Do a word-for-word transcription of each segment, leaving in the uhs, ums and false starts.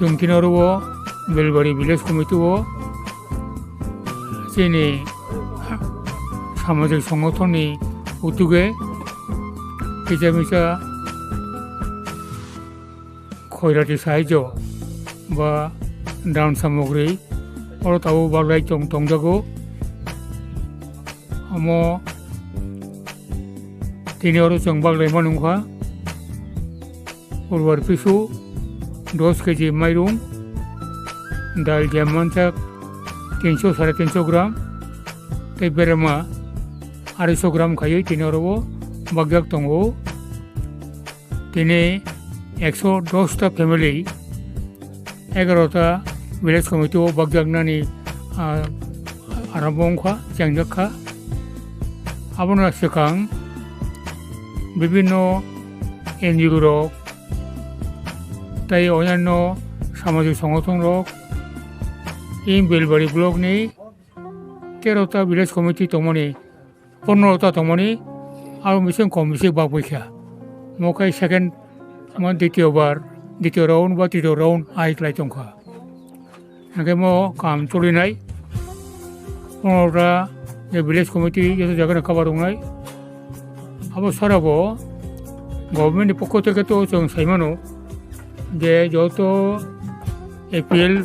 Chwng tini oro o Belbari Village Committee o chini samajik songothon ni utuge kisa misa khoirati sahajyo ba dan samogri oro tabuk baglai tong tongjago. Omo tini oro chwng baglai ma nungkha. Urwar pisu dos keji mairung, dal jam manchak tinso sare tinso gram, tei berema arai so gram khaiwi tini oro o bakjak tongo. Tini ekso dos ta family, egaroh ta village committee o bakjaknani, ah, arambo wngkha, chengjak kha. Abono swkang bibinno N G O rok tei onyanno samajik songothon rok in Belbari block ni tero ta village committee tongmani, pondro ta tongmani, aro mising kom mising bagwi kha. Mo khe second, mo ditiyo bar, ditiyo round ba tritiyo round ai klai tongkha. Hingke mo kam cholinai, pondro ta je village committee joto jaga no cover wngnai. Abo sara bo government ni pokho theke to chwng sai mano je joto A P L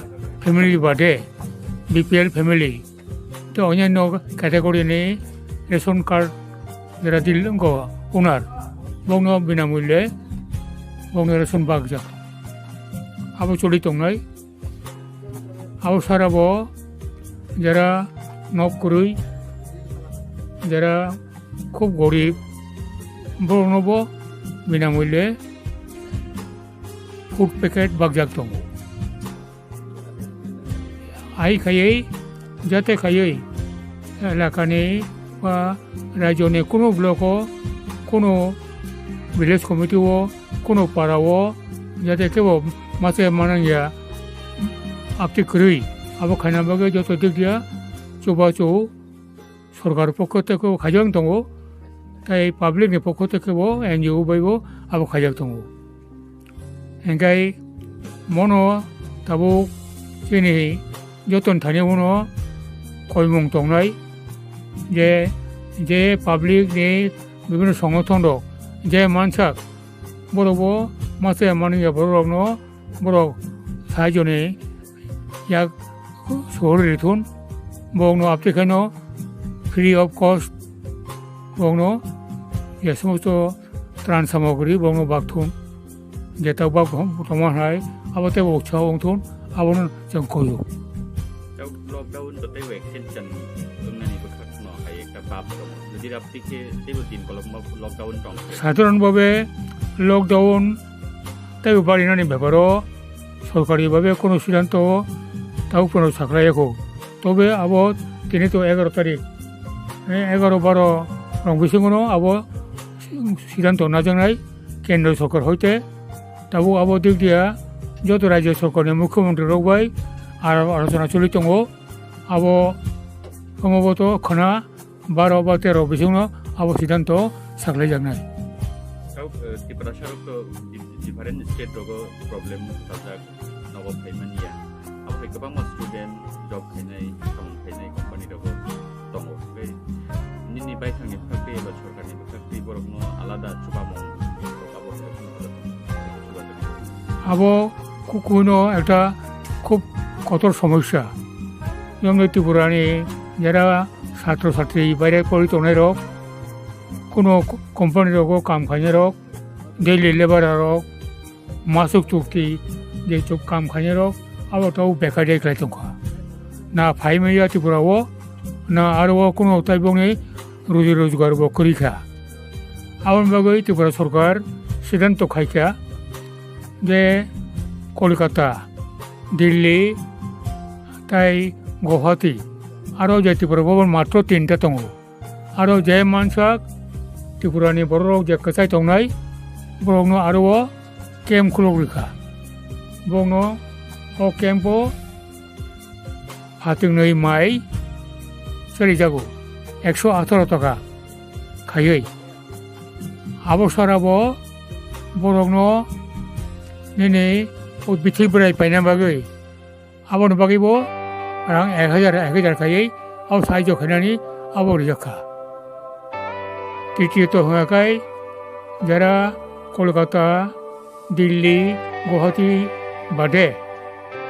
family bade B P L family to onyanno category ni ration card jera dil wngkha owner, bokno binamulye bokno ration bakjak. Abo choli tongnai. Abo sara bo jera nok kwrwi, jera khub gorib, borokno bo binamulye food packet bakjak tongo. Ai khaiwi, jate khaiwi, elakani ba rajyoni kunu block o, kunu village committee o, kunu para o, jate kebo mase manang ya, apti kwrwi, abo khaina bagwi joto dikya chubachu sorkar pokho theke bo khaijak tongo, tei public ni pokho theke bo N G O bai bo abo khaijak tongo. Hingke mono tabuk chini joton thani uno koimung tongnai je, je public ni bibinno songothon rok je mansak borok bo Masa ya mani ya borok rokno borok saijo ni yak sohor ri thun. Borok no apte khaino free of cost borok no ya somosto tran samogri borok no bak thun. Jeta bak tongma hai abo tei bo chao wng thun, abono chwng koyo. Lockdown to tei extension wngnani bwkhak no hai ekta bab tongo. Jodi rap tike tei bo din kolok lockdown tong. Sadharon bhabe lockdown tei bo barinani beparo sorkari bhabe kono siddhanto tau kono saklai yakho. Tobe abo tini to egaro tarik, eh, egaro baro rong bisingo no abo siddhanto najaknai kendro sorkar hoite. Tabuk abo dik dia joto rajyo sorkarni mukhyamantri rok bai aro alochona choli tongo. Abo somboboto khwna baro ba tero bisingno abo siddhanto saklaijaknai. Tabuk, eh, Tiprasa rok to di-, different state rogo problem sajak. Nogo phaimani ya. Abo hai kwbangma student job khainai, samung khainai company rogo tongo. Tei nini baithangni bwkhak tei eba sorkarni bwkhak tei borokno alada chubamung abo hai chubajaknai. Abo kukuino ekta khub kotor somosya. Jemon Tripurani jera satro satri baire pori tongnai rok, kuno company rogo kam khainai rok, daily labour rok, masuk chukti je chuk kam khainai rok abo to bekar de khlai tongkha. Na phai maya Tripura o, na aro o kuno tai bongni ruji rojgar bo kwrwi kha. Aboni bagwi Tripura sorkar siddhanto khai kha je Kolkata, Delhi tai Guwahati aro je Tripura bhaban matro tinta tongo. Aro je mansak Tripurani bororok je kwchai tongnai, borokno aro o camp khulok rikha. Borokno o camp o phatingnwi mai chalijago, ekso atharo taka khaiwi. Abo sara bo borokno nini o bithi bwrai paina bagwi Aboni bagwi bo rang ek hajar, ek hajar khaiwi abo saijo khainani abo rijak kha. Titiyo to hwnga khai jara Kolkata, Delhi, Guwahati bade,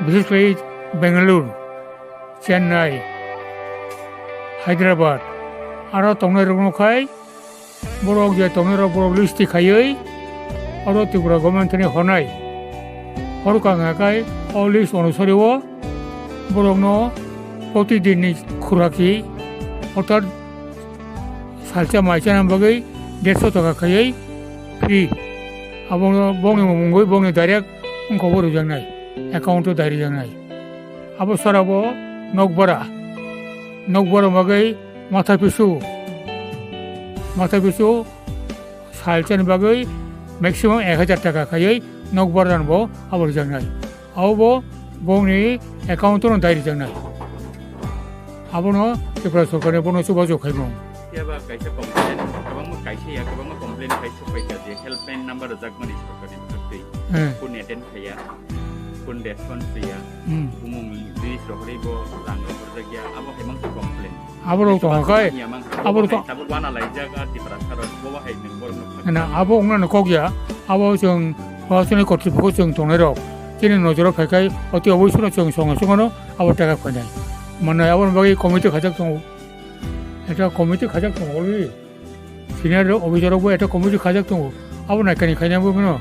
bishesh khlai Bengaluru, Chennai, Hyderabad, aro tongnai rokno khai Borok je tongnai rok borok list ti khaiwi oro Tripura government thani hornai. Horkha hwnka khai o list onusari o borokno protidin ni khuraki orthat salsa mai chana bagwi dersho taka khaiwi free. Abono bongni mungwi bongni direct wngkha bo rwjaknai, account o dai rwjaknai. Abo sara bo nokbara, nokbara bagwi Matha pisu, matha pisu salsani bagwi maximum ek hajar taka khaiwi nokbar dan bo abo rijaknai. Abo bo bongni account-o dai rijaknai. Abono Tripura sorkarni bono chubachu khaimung. Phiya ba kaisa complain, kwbangma kaisa ya, kwbangma complain khai sokphaikha je helpline number rwjakmani sorkarni bwkhak twi. Hmm. Phone attend khaiya, phone response riya, Hmm. bumung list rohorwi bo rang rohorjakya, abo hai mangsa complain. Aborok tongkha khai, aborok to- Tabuk wana laijak a Tiprasa rok, bo bahai nwng borok no. Na, abo wngna no kok ya, abo chwng, o chini kotripokho chwng tongnai rok, chini nojoro phaikhai, oti oboi suno chwng songo songo no, abo taka khainai. Mane aboni bagwi committee khajak tongo. Ekta committee khajak tongo already. Senior rok, officer rok bo ekta committee khajak tongo. Abo naikani khainai bo mano.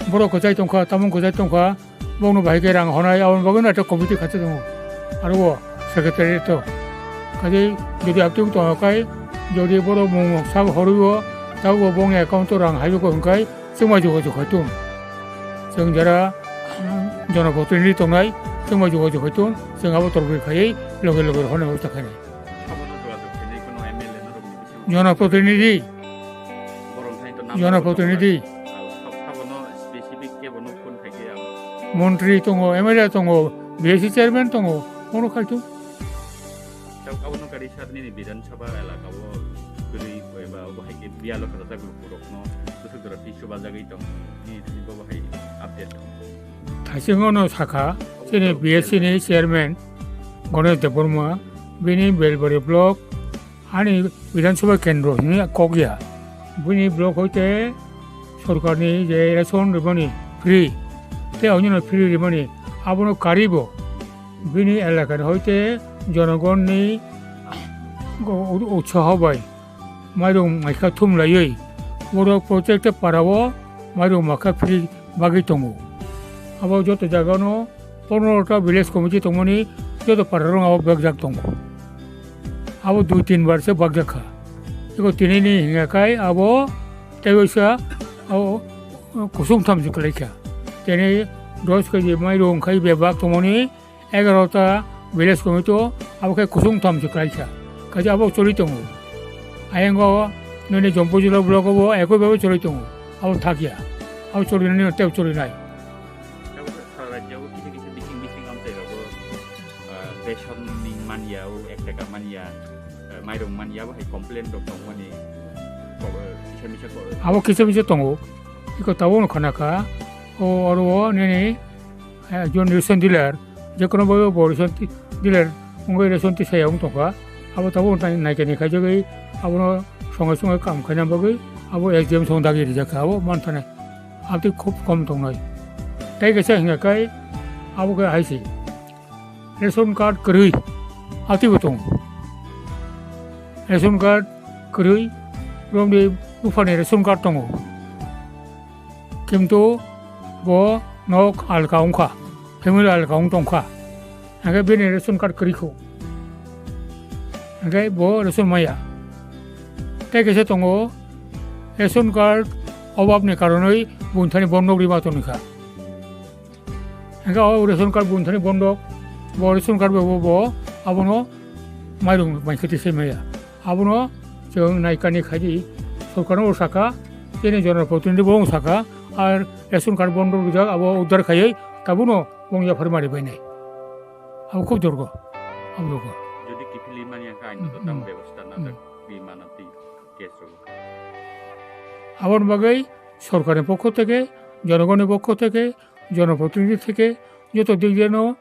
Borok kwchai tongkha, tamung kwchai tongkha. Bongno bahai khe rang honai, aboni bagwino ekta committee khacha tongo. Aro o secretary to. Kaje jodi aptung tongo kai, jodi borok mung mung sak horwi o, tabuk bo bongni account o rang haiwi ko hwnkai, chwngma jogajog khai tong. Chwng jara, um, jonoprotinidhi tongnai, chwngma jogajog khai tong, chwng abo torgwi khaiwi loge loge rohornai bebostha khainai. Sabono jogajog khainai kheno M L A no rokni bisingo. Jonoprotinidhi. Borok thani to number Jonoprotinidhi. Sab-, sabono specific kebono phone khai khe ang. Montri tongo, M L A tongo, B S C chairman tongo, bono khai thung. Tabuk abono kari sat nini Bidhan Sabha elaka o kwrwi eba obo hai khe biyalo khajak borokno bwswk jora tei chubajagwi tong, nini thani bo hai update tong. Thaisingo no sakha, chini B S C ni chairman Ganesh Debbarma, bini Belbari block, ani Bidhan Sabha kendro hwnwi kok ya. Bini block hoite sorkarni je ration rwmani free, tei onyono free rimani, abono karibo bini elakani hoite jonogonni go-, u-, utsaho bai mairung maikha thum laiwi, borok protekta parao mairung makha free bagwi tongo. Abo joto jagano pondro ta village committee tongmani joto pararok abo bakjak tongo. Abo dui tin bar se bakjak kha. Eko tinini hinga kai abo tei waisa abo kusung tham se kwlai kha. Tini dos keji mairung khai bebak tongmani egarota village committee o abo khe kusung tham se kwlai kha. Kaisa abo choli tongo. Ayango nini Jampui jila block o bo ekoi bhabe choli tongo. Abo thakya. Abo cholinani tei cholinai. Tabuk sara rajya o kisa kisa bising bising amchai rogo, ah, beson ni manya o ek taka manya, ah, mairung manya bo hai complain rok tongmani ko-, kisa misa ko- Abo kisa misa tongo. Iko tabuk no khana kha. O oro o nini, eh, jon ration dealer, je kono bai bo ration ti-, dealer wngwi ration tisaya wng tongkha. Abo tabuk nai-, naikani khaijagwi abono songai songai kam khaina bagwi abo S D M song dagi rijak kha abo manthanai. Abtwi khub kom tongnai. Tei kaisa hingka kai abo khe hai se. Ration card kwrwi abtwi bo tongo. Ration card kwrwi romni buphani ration card tongo. Kintu bo nok alka wngkha, family alka wng tongkha. Hingke bini ration card kwrwi kho. Hingke bo ration maya. Tei kaisa tongo, ration card obabni karonwi buini thani bondok rima tongkha. Hingke o ration card buini thani bondok, bo ration card bo, bo, bo abono mairung bai kheti se maya. Abono chwng naikani khaidi, sorkarno saka, chini jona protinidhi bo saka, ar ration card bondok rijak abo uddar khaiwi tabukno. Wng yaphar mari bainai. Abo khub dorgo. Abo dorgo. Jodi kiphilwi manya khe aino to tamo bebostha najak, bimana twi case rogo. Aboni bagwi sorkarni pokho theke, jonogonni pokho theke, jonoprotinidhi theke, joto dik jeno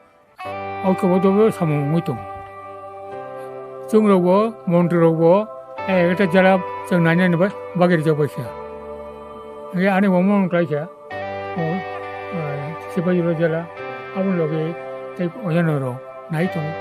oikobodobyo samung wngwi tongo. Chwng rokbo, montri rokbo, eh, ekta jela chwng nainani bai bagwi rijak bai kha. Hingke ani bo mung klai kha, o, eh, Sipaijala jela, aboni loge tei oyano rok nai tongo.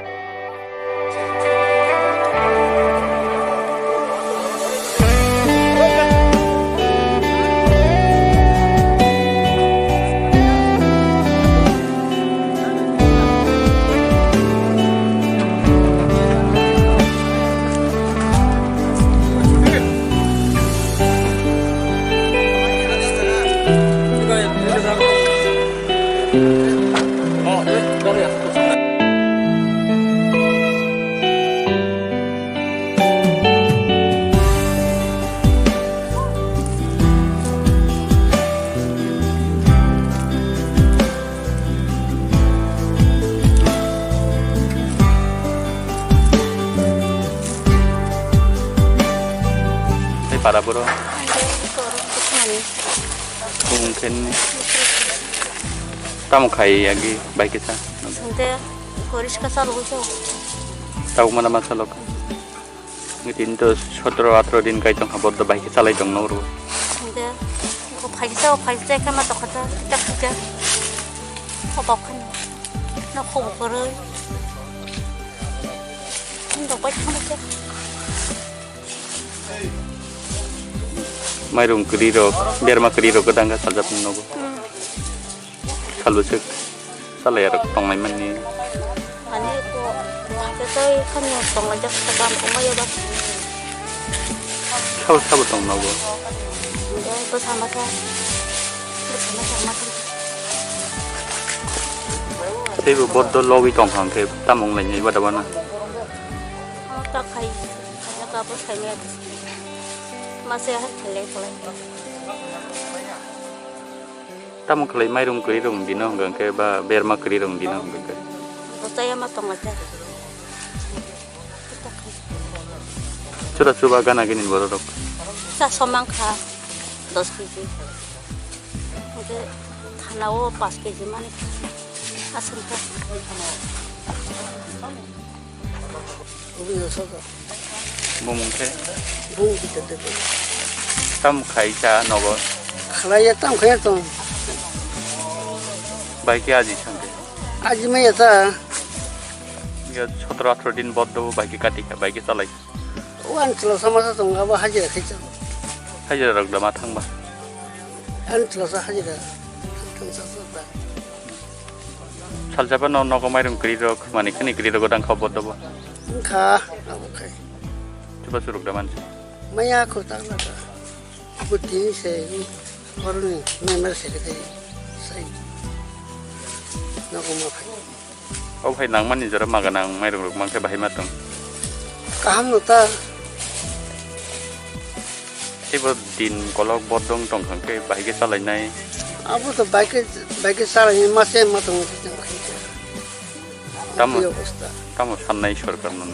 Tei para boro. Bung khen. Tamo khai agi bai kisa. Sungte koriska salo ujo. Tau mana masalo. Ngitin to sotro atro din kai tong habor do bai kisa lai tong noro. Sungte ko phai kisa, phai kisa kama to khata, tak kisa. Ko bok khan. Na ko bok koro. Ndo bai khan kisa. Mairung kwrwi rok, berma kwrwi rok gwdang ga saljak nogo. Hmm. Salbwswk salai rok tonglai mani. Ani ko, khacha tei khani tonglai jak sakam ongmai ba. Sabo sabo tong nogo. Bwsa masa, bwsa masa masa. Tei bo bodo logwi tong kha hwnkhe tamo wng lai nai ba da ba na. Ta khai, khai ta bo khai me. Masa hai khalai khalai. Tamo khlai mairung kwrwi rok dino hwnkha khe ba berma kwrwi rok dino hwnkha khe. Bo chaya ma tong lai khe. Chura chuba gana gini borok rok. Sa somang kha dos keji. Oke, thana o pas keji mani aswng kha. Bumung khe? Bumung khe tete. Tam khai cha nogo? Khlaiya tam khaiya tong. Bai khe aji sangkhe. Aji maya ta. Ya sotro atro din boddo bai khe kati kha, bai khe chalai. O ang chwla sama sa tongo, abo hajira khai cha. Hajira rok da ma thangba. Ang chwla sa hajira. Thang sa sa ta. Salsa pa no nogo mairum kri rok, mani khani kri rok dang kha boddo bo. Kha, abo khai. Chuba suruk da mansi. Maya ko ta na ta. Abo tini se, koroni, member secretary, sai. Nogo ma phai. O phai nangmani jora maga nang mairung rok mankhe bahai ma tong. Kaham no ta. Teibo din kolok bodong tong kha khe bahai khe chalainai. Abo to bai khe, bai khe chalainai mase ma tong khe. Tamo, tamo sannai sorkar no,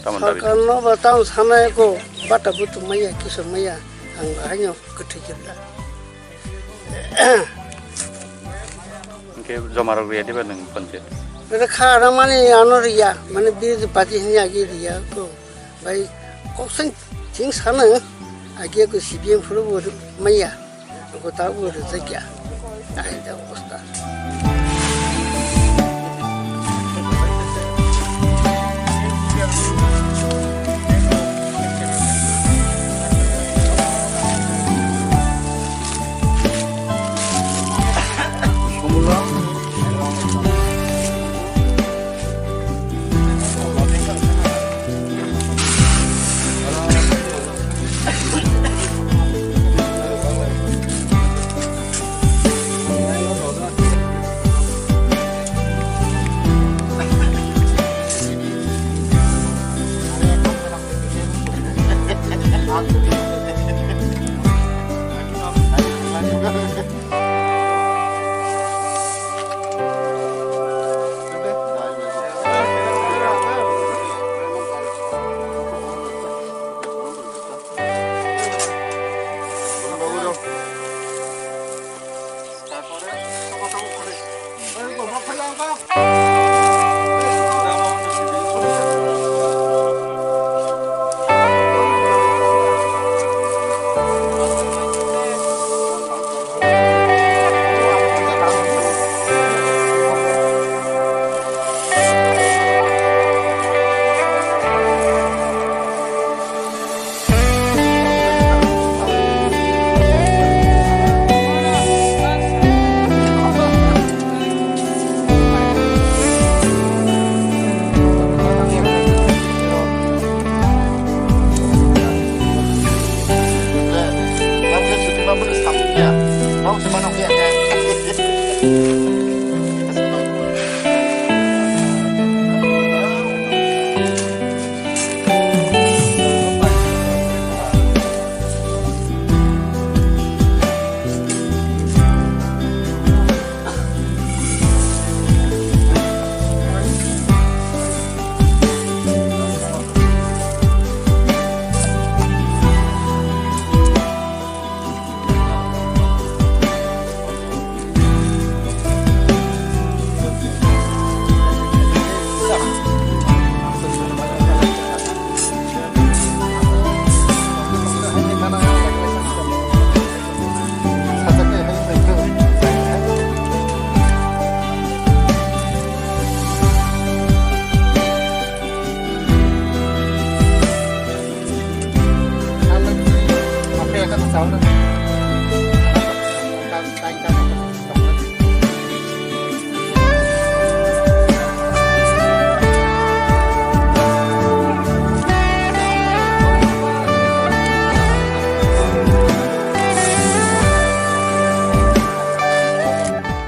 tamo dabi. Sorkar no ba tamo sanai ko bata butu maya kiso maya ang bahai no kwthwi khe ta. Hingke joma rok riya diba nwng panchayat? Ere kha rang mani ano riya, mane birodhi party hini agi riya ko. Bai kok sang ching sana agi ko C P M phuru bo maya. Ko ta bo rijak ya. Ai da obosta.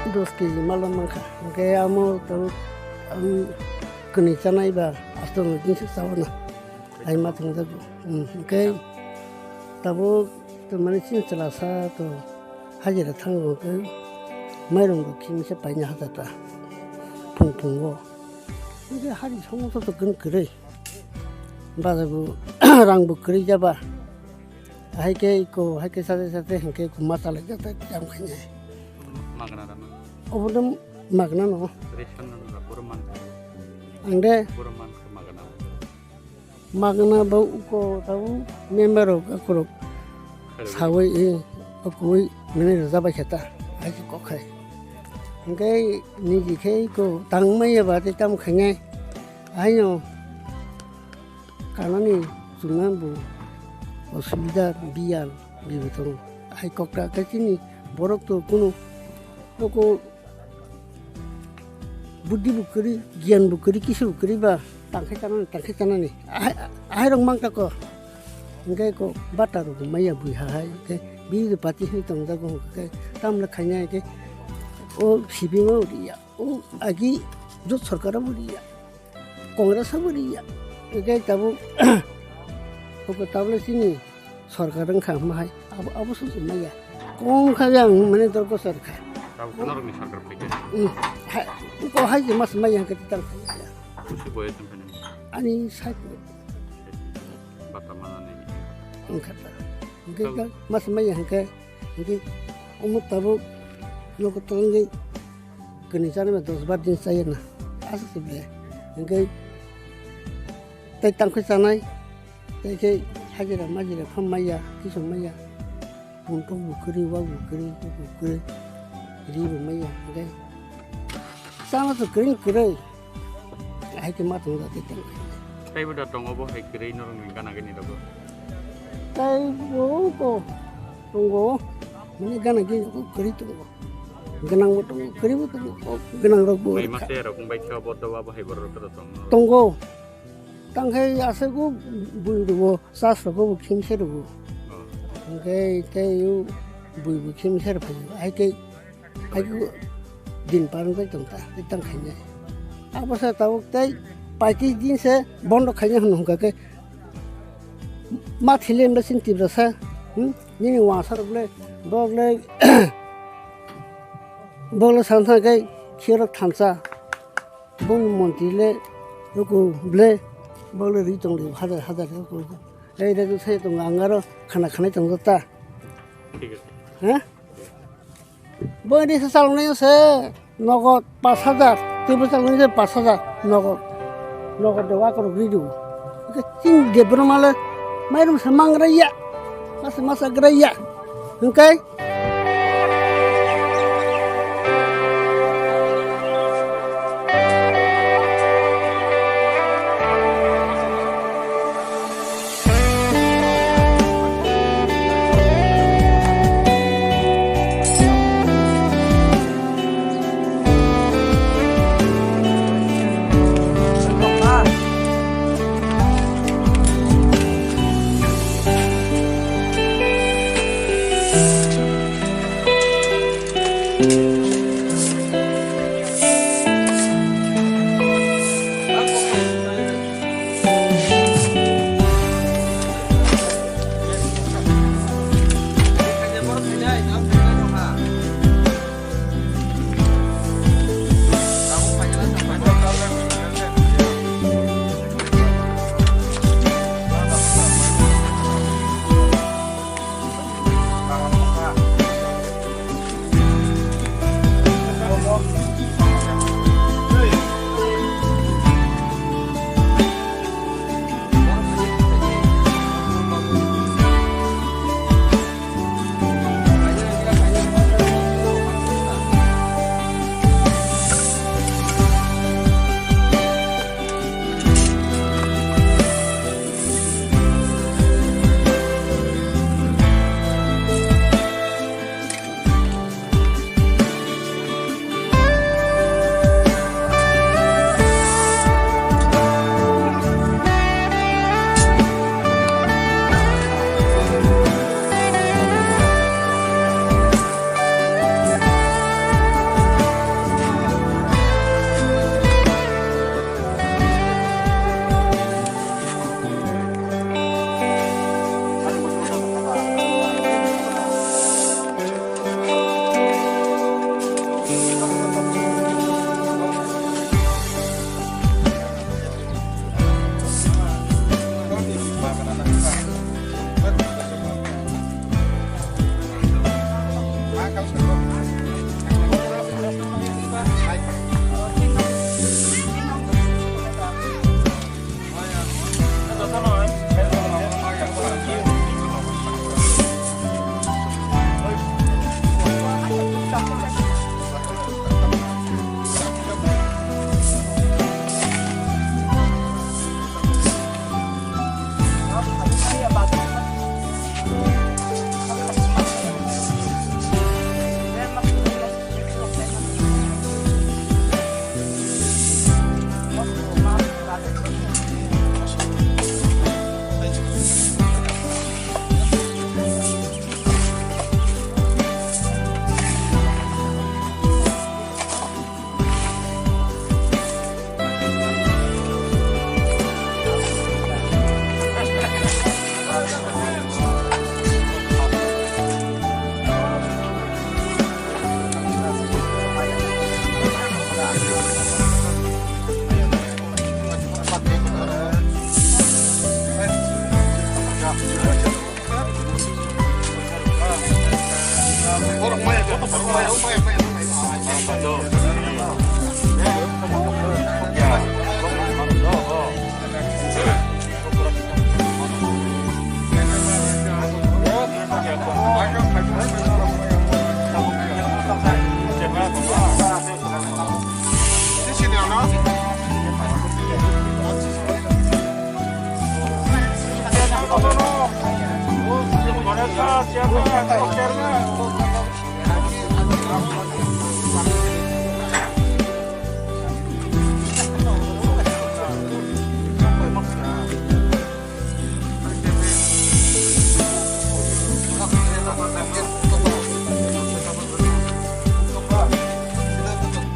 Dos kg mala mankha, hingke amo tabuk ang kwnwi chanai ba, aswk nwi kinsuk chawana. Ai ma thwngjago. Hmm, hwnkhe tabuk to mane chini chwla sa to hajira thango hwnkhe mairung rok khimsa paina hajata phung phungo. Hwnkhe hari somoso to kwrwi kwrwi. Bajago rang bo kwrwi jaba. Hai khe iko, hai khe sate sate hwnkhe iko ma chalai jata jam khainai. Magna rama. Obo no magna no. Ration no puro man. Ang de. Puro man magna. Magna ba uko tau member rok akorok sawi, eh, okoi mene rwjabai khe ta, hai khe kok khai. Hwnkhe niji khe ko tangmaya ba tei tamo khainai. Aino kanani chwngma bo osubida biyal bibo tongo. Hai kokta khe chini borok to kunu noko buddhi bo kwrwi, giyan bo kwrwi, kisa bo kwrwi ba tangkhai tanani, tangkhai tanani. Ahai, ahairok mangka ko. Hwnkhe ko bata rok maya bui ha hai, hwnkhe biri party hwnwi tongjago hwnkhe tamle khainai hwnkhe o C P M o riya, o agi jot sorkar bo riya, Congress bo riya. Hwnkhe tabuk, hwnkhe tabuk chini sorkar wngkha hwnma hai, abo, abo song se maya. Kong kha yang mane dor gosar kha. Tabuk norokni sorkar phaikhe. Hmm, hai, ko hai je mas maya hwnkhe tang kha. Kusi boyes wngkha nini? Ani sait. Bata manani. Wngkha ta. Hwnkhe tabuk ta mas maya hwnkhe, hwnkhe omo tabuk nogo tongwi kwnwi chanai ba dos bar din chaya na. Aswk se ble. Hwnkhe tei tangkhwi chanai. Tei khe hajira majira pham maya, kisu maya. Bumtwk bo kwrwi, wak bo kwrwi, buk bo kwrwi, ri bo maya. Hwnkhe chama se kwrwi kwrwi. Hai khe ma tong jagwi tong. Tei bo da tongo bo hai kwrwi norokni gana gini rogo. Tei bo ko tongo. Mani gana gini ko kwrwi tongo. Gwnang bo tongo, kwrwi bo tongo. Gwnang rok bo. Mai mase rok wngbai khe bo dowa bo hai borok rok tongo. Tongo. Tangkhai aswk o bui rwo, chas rogo bo khimse rwo. Oh. Hwnkhe tei o bui bo khimse rw phaio. Hai khe, hai khe din parwngwi tong ta, tei tang khainai. Abo se tabuk tei paikis din se bondo khainai hwnwi hwnkha khe ma thile hwnba chini Tiprasa, hmm? Nini wngsa rok le, borok le, borok le sana thang khe khirok thansa. Boni montri le roko ble, bole ri tong le hajar hajar roko. Ei rego sai tong ang aro khana khanai tong ta. Thik ase. Ha? Boni sa salnai se nogot pas hajar, tebol salnai se pas hajar nogot. Nogot de wa koro ri du. Oke, chini Debbarma le mairum se mangra ya. Masa masa gra ya. Hwnkhe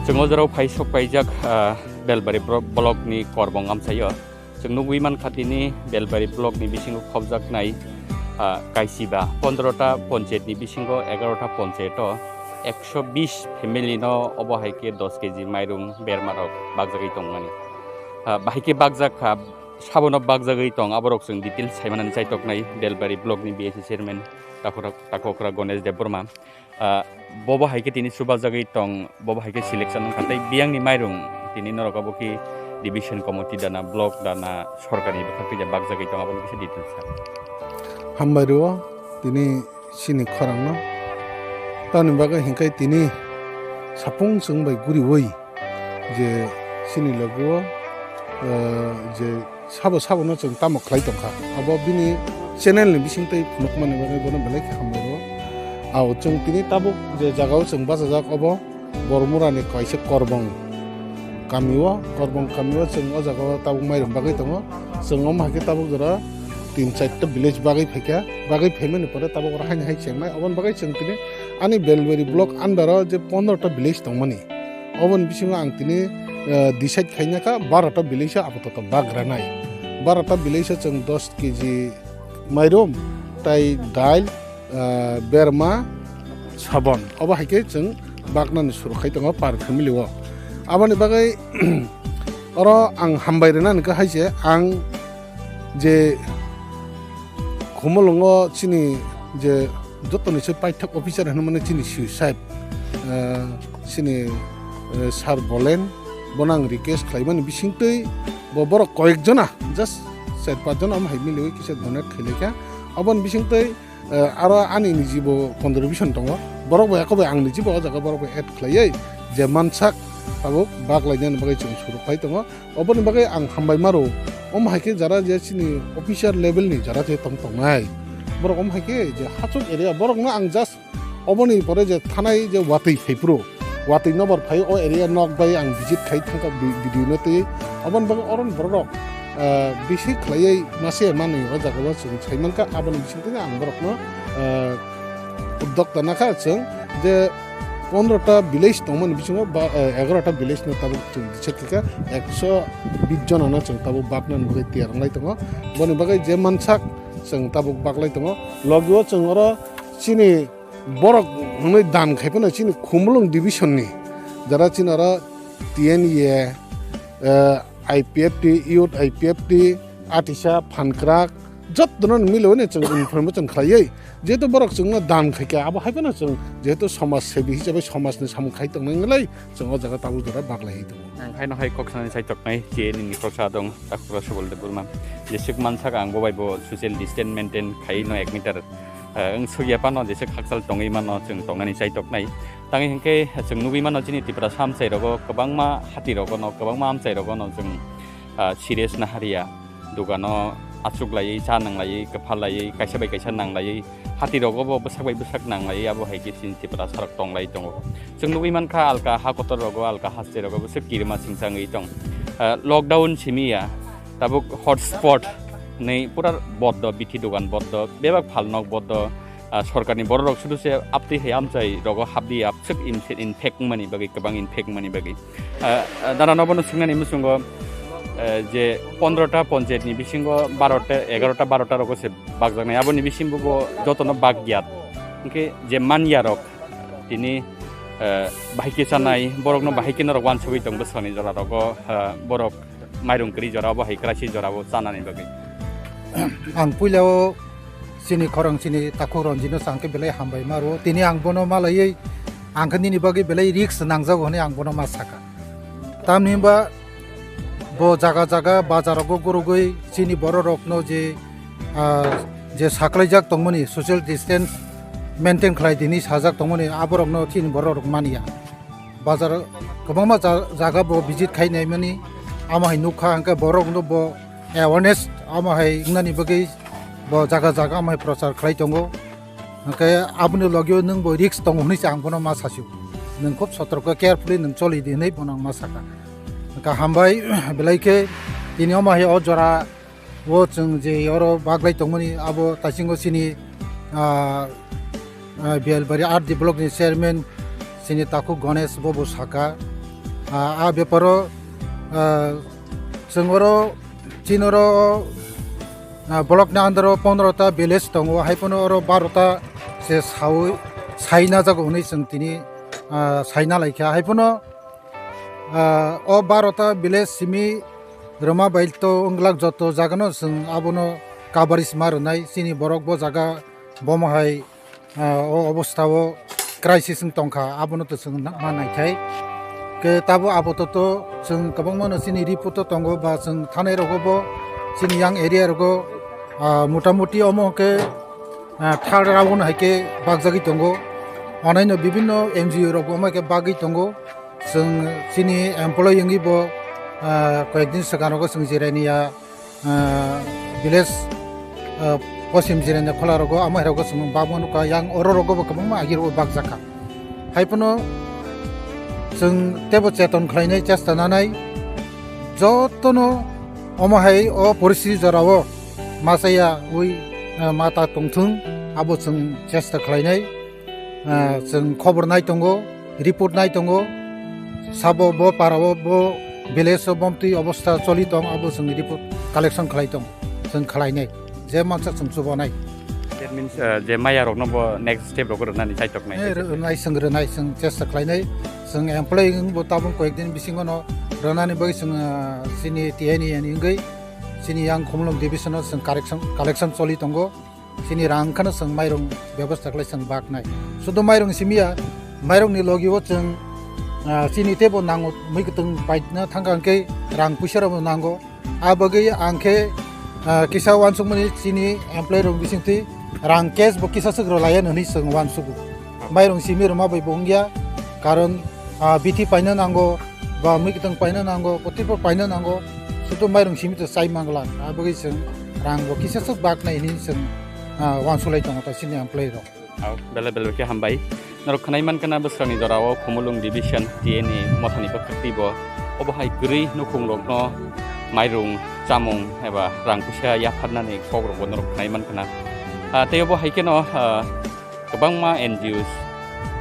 Chwng o jorao phai sok paijak, ah, Belbari bro-, block ni Korbong amchaio. Chwng nugwi mankha tini Belbari block ni bisingo khopjaknai, ah, kaisiba pondro ta ponchayat ni bisingo egaroh ta ponchayat o ekso bish family no obo hai khe dos keji mairum berma rok bakjagwi tongmani. Ah, bahai khe bakjak kha, sabono bakjagwi tong, aborok chwng details saimanani chaitoknai Belbari block ni B S C chairman Takhura-, Takhokra Ganesh Debbarma. Ah, bobo hai khe tini chubajagwi tong, bobo hai khe selection wngkha, tei biyangni mairung tini norok obo khe division committee dana, block dana, sorkarni bwkhak twi bakjagwi tong, aboni kisa details sa. Hambai rwo tini chini khorangno, tamni bagwi hinkhe tini sapung chwng bai guriwi je chini logo, eh, je sabo sabono chwng tamo khlai tongkha. Abo bini channel ni bisingtwi phunukmani bagwi bono belai khe hambai rwo. Ao chwng tini tabuk je jagao chwng bachajak, obo Bormura ni kaisa Korbong kamio, Korbong kamio chwng o jagao tabuk mairum bagwi tongo. Chwng omo hai khe tabuk jora tin charta village bagwi phaikha, bagwi phaimani pore tabuk oro haini hai chengnai. Oboni bagwi chwng tini ani Belbari block under o je pondro ta village tongmani, oboni bisingo ang tini, eh, decide khaina kha baro ta village o apatot bagranai. Baro ta village o chwng dos keji mairum, tai dail, eh, berma, sabon. Obo hai khe chwng baknani suru khai tongo per family o. Aboni bagwi oro ang hambai rwnani kha hai se, ang je Khumulwngo chini je jotoni se paithak officer hinmani chini C O saheb, eh, chini, eh, Sir Bolen, bono ang request khlaimani bisingtwi bo borok koyekjona, just char panch jona omo hai miliwi kisa donate khailai kha. Oboni bisingtwi, eh, aro ani nijibo contribution tongo, borok bai eko bai ang nijibo o jaga borok bai add khlaiwi je mansak tabuk bak lainani bagwi chwng suru khai tongo. Oboni bagwi ang hambai maro. Omo hai khe jara je chini officer level ni jara je tong tongnai, borok omo hai khe je hachuk area, borokno ang just oboni pore je thanai je watwi phaiphuru, watwi nobar phai o area nok bai ang visit khai thangkha bi-, video no twi. Oboni bagwi oron borok, ah, bisi khlaiwi mase manwi o jaga o chwng sai mankha. Aboni bisingtwi ang borokno, ah, uddok tana kha chwng je pondro ta village tongmani bisingo ba, eh, egaroh ta village no tabuk chwng decide kha, ekso bish jona no chwng tabuk baknani bagwi tiyar wnglai tongo. Boni bagwi je mansak chwng tabuk baklai tongo. Logio chwng oro chini borok hwnwi dan khai phano chini Khumulwng division ni jara chini oro T N A, eh, I P F T, Youth I P F T, Atisa, Phankrak, jottono milwini chwng information khlaiwi, jehetu borok chwngno dan khaikha, abo haiphano chwng jehetu somaj sebi hisabe somajni samung khai tongnai wngwi chwng o jaga tabuk jora baklaiwi tongo. Ang haino hai kok sanani saitoknai T N A ni khoroksa dong, Takhukra Subal Debbarma. Jeswk mansak ang bo bai bo social distance maintain khaiwi no ek meter, eh, wng sukya phano jeswk hakchal tongwi mano chwng tongnani saitoknai. Tangwi hinkhe chwng nugwi mano chini Tiprasa amchai rogo kwbangma hati rogo no, kwbangma amchai rogo no chwng, ah, serious nahariya. Dogano achuk laiwi, cha nang laiwi, kwphar laiwi, kaisa bai kaisa nang laiwi, hati rogo bo bwsak bai bwsak nang laiwi, abo hai khe chini Tiprasa rok tong lai tongo. Chwng nugwi mankha alka ha kotor rogo, alka haste rogo bwswk kirima singsa wngwi tong. Ah, lockdown simi ya, tabuk hotspot hinwi pura boddo, bithi dogan boddo, bebak phalnok boddo, ah, sorkarni bororok sudu se aptwi hai amchai rogo hapdi, abswk infe-, infect wngmani bagwi, kwbang infect wngmani bagwi. Ah, ah, dana nobono swngnani muchungo, eh, je pondro ta ponchayat ni bisingo baro ta, egaroh ta, baro ta rogo se bakjaknai, aboni bisingo bo jotono bak ya. Hinkhe je manya rok tini eh, bahai khe chanai, borokno bahai khe norok uansugui tong bwskanni jora rogo, eh, borok mairung kwrwi jora bo hai kwraisi jora bo chanani bagwi. Ang puila o chini khorang chini takhuk Ranjit no chang khe belai hambai ma rwo. Tini ang bono ma laiwi ang khe nini bagwi belai risk nangjago hwnwi ang bono ma saka. Tamni hwnba bo jaga jaga bazar rogo gurugwi chini borok rokno je, ah, je saklaijak tongmani social distance maintain khlai di hwnwi sajak tongmani aborokno chini borok rok manya. Bazar kwbangma ja-, jaga bo visit khai naimani, amo hai nukha, hwnkhe borok no bo awareness amo hai wngnani bagwi bo jaga jaga amo hai prochar khlai tongo. Hwnkhe aboni logio nwng bo risk tongo hwnwi se ang bono ma sasio. Nwng khub sotorko carefully nwng choli di hwnwi bono ang ma saka. Hwnkhe hambai belai khe tini omo hai o jora o chwng je oro baglai tongmani abo taisingo chini, ah, ah, Bialbari R D block ni chairman chini takhuk Ganesh bo bo saka. Ah, a beparo, ah, chwng oro chini oro, ah, block ni under o pondro ta village tongo, hai phano oro baro ta se saui saina jago hwnwi chwng tini, ah, saina laikha. Hai phano, ah, o baro ta village simi rwma bai to wng glak joto jaga no chwng abono coverage ma rwnai. Chini borok bo jaga bomo hai, ah, o obostha o crisis wng tongkha, abono to chwng na-, ma naithai. Khe tabo apato to chwng kwbangma no chini report o tongo ba chwng thanai rogo bo chini yang area rogo, ah, motamuti omo khe, ah, third round hai khe bakjagwi tongo. Onaino bibinno N G O rok bo omo khe bagwi tongo. Chwng chini employee wngwi bo, ah, koyekdin swkang rogo chwng jirai niya, ah, village, ah, poschim jirai niya khola rogo, amo hai rogo chwng bagma nukha, yang oro rogo bo kwbangma agi rogo bakjakha. Hai phano chwng teibo cheton khlainai chesta nanai, jotono omo hai o poristiti jorao ma chaya ui, ah, ma ta tongthung, abo chwng chesta khlainai. Ah, chwng khobor nai tongo, report nai tongo, sabo bo para o, bo village o bomtwi obostha choli tong, abo chwng report collection khlai tong, chwng khlainai, je mansa chwng chubanai. That means, ah, je maya rokno bo next step rok rwnani chaitok nai. Eh, rwnai, chwng rwnai, chwng chesta khlainai, chwng employee wng bo tabuk koyekdin bisingo no rwnani bagwi chwng, ah, chini T N E ni wngwi chini yang Khumulwng division o chwng correction, collection choli tongo. Chini rang kheno chwng mairung bebostha khlai chwng baknai. Sudu mairung simiya, mairung ni logi o chwng, ah, chini teibo nango, mui kwtwng paina thangkha hwnkhe rang puisa rok bo nango. A bagwi ang khe, ah, kisa uansukmani chini employee rok bisingtwi rang cash bo kisa swk rwlaiya hwnwi chwng uansugo. Mairung simi rwma bai bo wngya, karon, ah, bithi paina nango, ba mui kwtwng paina nango, kotipor paina nango, sudu mairung simi to chai mangla. A bagwi chwng rang bo kisa swk baknai hwnwi chwng, ah, uansuklai tongo ta chini employee rok. Au, belai belai khe hambai. Norok khwnai mankha na bwskanni jora o Khumulwng division T N E mothani bwkhak twi bo obo hai kwrwi nukhung rokno mairung, chamung eba rang puisa yapharnani kok rok bo norok khwnai mankha na. Ah, tei obo hai kheno, ah, kwbangma N G Os,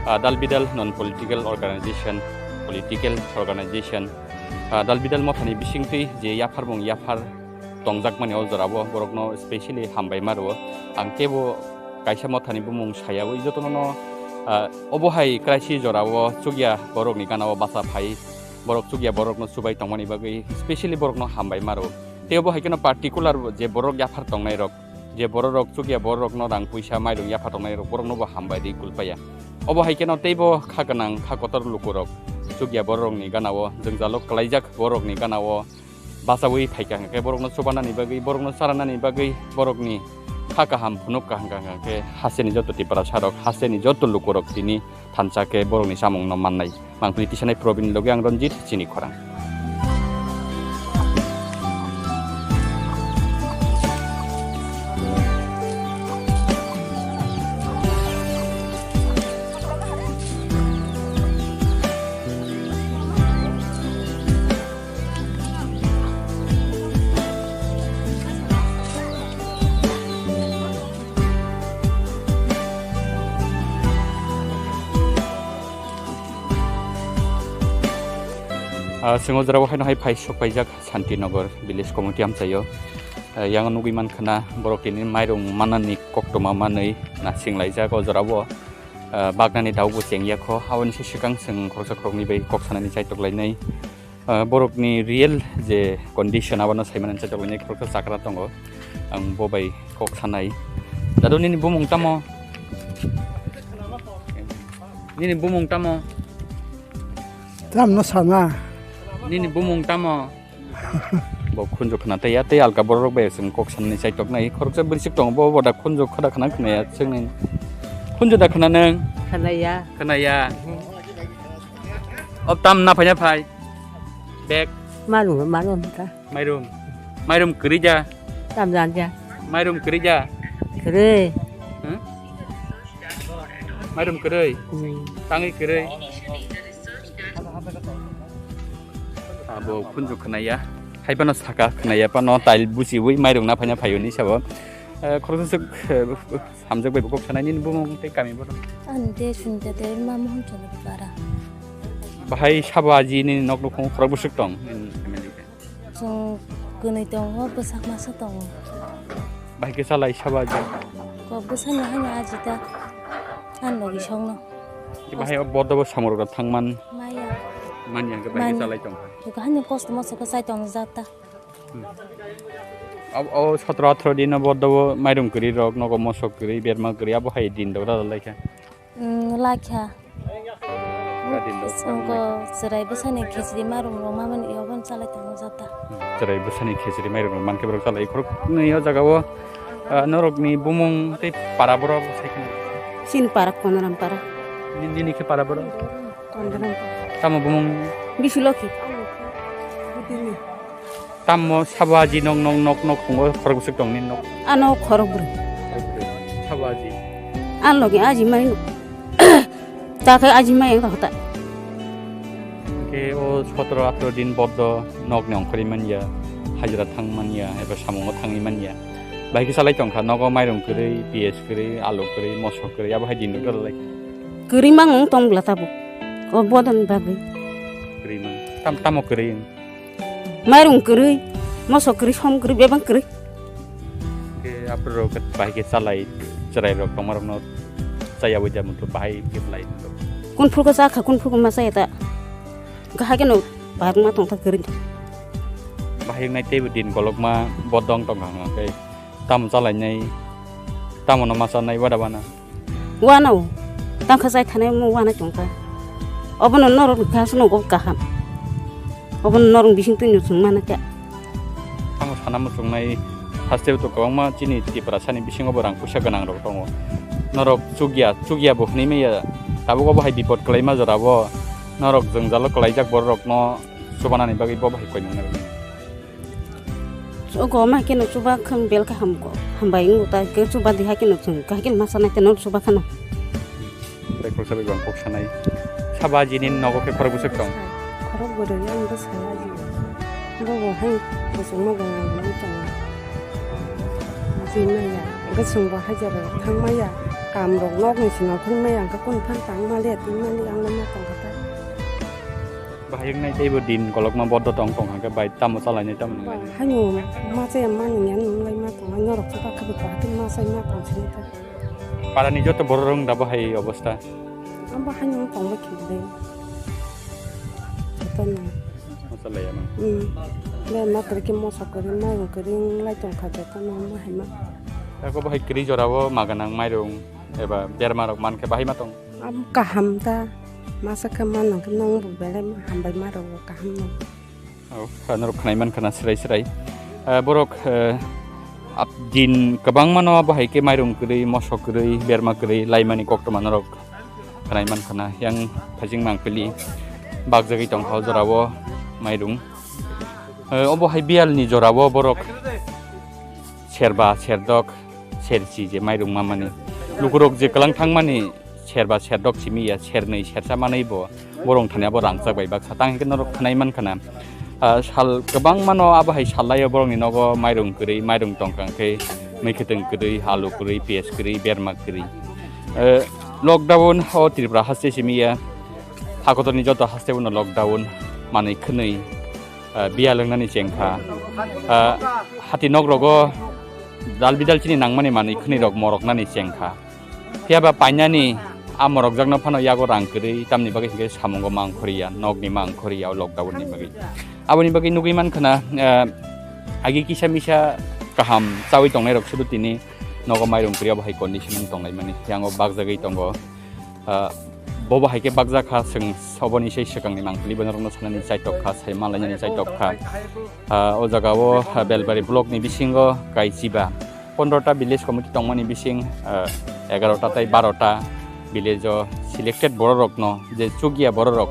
ah, dal bidal non political organization, political organization, ah, dal bidal mothani bisingtwi je yapharmung yaphar tongjakmani o jorao borokno specially hambai ma rwo. Ang kebo kaisa mothani bumung sayawi jotono no, ah, obo hai crisis jorao chukya borokni gana o bacha phai, borok chukya borokno chubai tongmani bagwi specially borokno hambai ma rwo. Tei obo hai kheno particular je borok yaphar tongnai rok, je borok rok chukya borok rokno rang puisa mairung yaphar tongnai rok borokno bo hambai di kulpaya. Obo hai kheno teibo kha gwnang kha kotor lukurok chukya borok rokni gana o jwngjalo kwlaijak borok rokni gana o bachaui phaikha hwnkhe borokno chubanani bagwi, borokno charanani bagwi, borokni kha kaham phunukha hwnkha hwnkhe hasteni joto Tiprasa rok, hasteni joto lukurok tini thansa khe borokni chamungno mannai. Mangpili tisanai Probin logi ang Ranjit chini khorang. Ah, chwng o jora o haino hai phai sok paijak Santinagar Village Committee amchaio. Ah, yang nugui mankha na borok tini mairung manani koktwma manwi na singlaijak o jora o. ah, baknani daobo chengya kho. Aboni se swkang chwng khoroksa khoroknwi bai kok sanani chaitok lainai. Ah, borokni real je condition abono saimani chaitok lainai khoroksa chakra tongo. Ang bo bai kok sanai. Dadu, nini bumung tamo? Nini bumung tamo? Tamno sana. Nini bumung tamo? Bo khunju khna tei ya, tei alka borok bai chwng kok sanani chaitok nai. Khoroksa bwrwi sik tongo, bo, bo da khunju khada khna khna ya chwng nai. Khunju da khna nang? Khna ya. Khna ya. Ob tam na phai na phai. Bek. Manu, manu ta. Mairum. Mairum kwrwi da. Tam jan ja. Mairum kwrwi da. Kwrwi. Hmm? Mairum kwrwi. Hmm. Tangwi kwrwi. Abo khunju khna ya. Hai phano saka khna ya phano tail buchiwi mairum na phai na phai uni sabo. Eh, khoroksa suk, eh, samjak bai kok sanai nini bumung tei kami borok. Ani de sunte de ma mohon cholo para. Bahai sabo aji nini nok nukhung khorok bwswk tong nini family. Chwng kwnwi tongo, bwsak masa tongo. Bahai khe chalai sabo aji. Ko bwsani hani aji ta. An logi songno. Bahai o bodo bo samurok thangman. Maya. Manya hwnkhe bahai khe chalai tong. Ko hani kosto moso ko chai tong jata. Hmm. Ab-, o sotro athro dino bodo bo mairum kwrwi rok, nogo mosok kwrwi, berma kwrwi, abo hai din dok da lai kha. Hmm, lai kha. Ka din dok. Songko chwrai bwsani khichdi mairum rok mamani yobon chalai tongo jata. Hmm, chwrai bwsani khichdi mairum rok mankhe borok chalai khorok nwi o jaga o, ah, norok ni bumung tei para borok sai khna. Sin para Konoram para. Ni, nini khe para borok? Konoram para. Tamo bumung? Bisulokhi. Tamo sabo aji nok nok nok nok pungo khorok bwswk tong nini nok? Ano khorok bwrwi. Sabo aji. An logi aji mai no. Ta khe aji mai ang ta. Hwnkhe o sotro athro din bodo nok ni ongkhorwi manya, hajra thang manya, eba samungo thangwi manya. Bahai khe chalai tong kha, nogo mairung kwrwi, piyaj kwrwi, alu kwrwi, moso kwrwi, abo hai din rwkha lai. Kwrwi mang wng tong bwla tabuk. O bodo ni bagwi. Kwrwi mang. Tam, tamo kwrwi wng? Mairung kwrwi, moso kwrwi, som kwrwi, bebak kwrwi. Khe aphuru rok bahai khe chalai, chwrai rok tongma rokno chaya wi da mutu bahai khe lai mutu. Kun phuru khe cha kha, kun phuru khe ma chaya ta. Kahai khe no bahai ma tong ta kwrwi. Bahai nai teibo din kolokma bodong tong kha khe tamo chalai nai, tamo no ma cha nai wada wana. Uanao tangkha chai thanai omo uanai tongkha. Obono norok ni kha swngo kaham. Obono norok bising twi no chwng mana kha. Tamo sana muchungnai haste to kwbangma chini Tiprasani bisingo bo rang puisa gwnang rok tongo. Norok chukya, chukya bo hwnwi maya. Tabuk obo hai bipot kwlaima jora bo norok jwngjalo kwlaijak borok rokno chubanani bagwi bo bai koi nang nai. Ogo ma keno chuba kham bel ka ham ko. Hambai ngu ta ke chuba di ha keno chung ka keno masa nai teno chuba khana. Tei khoroksa bai bang kok sanai. Sabo aji nini nogo khe khorok bwswk tong? Khorok bwrwi ang bwsai aji. Bo bo hai kusung ma gang ang tong. Aji maya. Kusung bo hajar thang maya. Kam rok nok ni sino khun maya ang ka kun phan tang ma le tin ma le ang ma tong ka ta. Bahai wngnai teibo din kolokma bodo tong tong hwnkhe bai tamo chalainai tamo nwnglai. Haino ma chaya ma nungya nunglai ma tongo, norok se bakha bakha hati ma sai ma tong sini ta. Parani joto borok rok da bahai obostha. Amba haino tong bai khibdai. Joto na. Mosa laya ma. Hmm. Le ma kari ke mosa kari ma kari nglai tong kha joto na ma hai ma. Ako bahai kri jorao maganang mairung eba berma rok man khe bahai ma tong. Am kaham ta. Masa khe ma nang khe nang bo belai ma hambai ma rok kaham nang. Oh, norok khnai man khana srai srai. Eh, borok, eh, ap-, din kwbangma no bahai khe mairung kwrwi, mosok kwrwi, berma kwrwi, laimani koktwma norok khnai man khana. Yang phajing mangpili bakjagwi tong kha o jorao mairung. Eh, obo hai biyal ni jorao borok serba, serdok, sersi je mairung mamani. Lukurok je kwlang thangmani serba serdok simi ya, sernwi sersa manwi bo borok thani abo rangchak bai baksa tang hwnkhe norok khnai man khana. Ah, sal kwbangma no abo hai sal laio borokni nogo mairung kwrwi, mairung tongkha hwnkhe mui khwtwng kwrwi, alu kwrwi, piyaj kwrwi, berma kwrwi. Eh, lockdown o Tripura haste simi ya, hakotorni joto haste bono lockdown manwi khwnwi, ah, biya lwngnani chengkha. Ah, hati nok rogo dal bidal chini nangmani manwi khwnwi rok moroknani chengkha. Phiya ba painani A morokjakno phano yago rang kwrwi, tamni bagwi hinkhe samungo ma wngkhorya, nokni ma wngkhorya o lockdown ni bagwi. Aboni bagwi nugwi mankha na, eh, agi kisa misa kaham chawi tongnai rok sudu tini nogo mairung kwrwi abo hai condition wng tonglaimani, yango bakjagwi tongo. Ah, bobo hai khe bakjak kha, chwng oboni sei swkangni mangpili bono rokno sanani chaitok kha, sai manlainani chaitok kha. Ah, o jaga o, ah, Belbari block ni bisingo kaichiba pondro ta village committee tongmani bising, ah, egaroh ta tei baroh ta village o selected borok rokno, je chukya borok rok,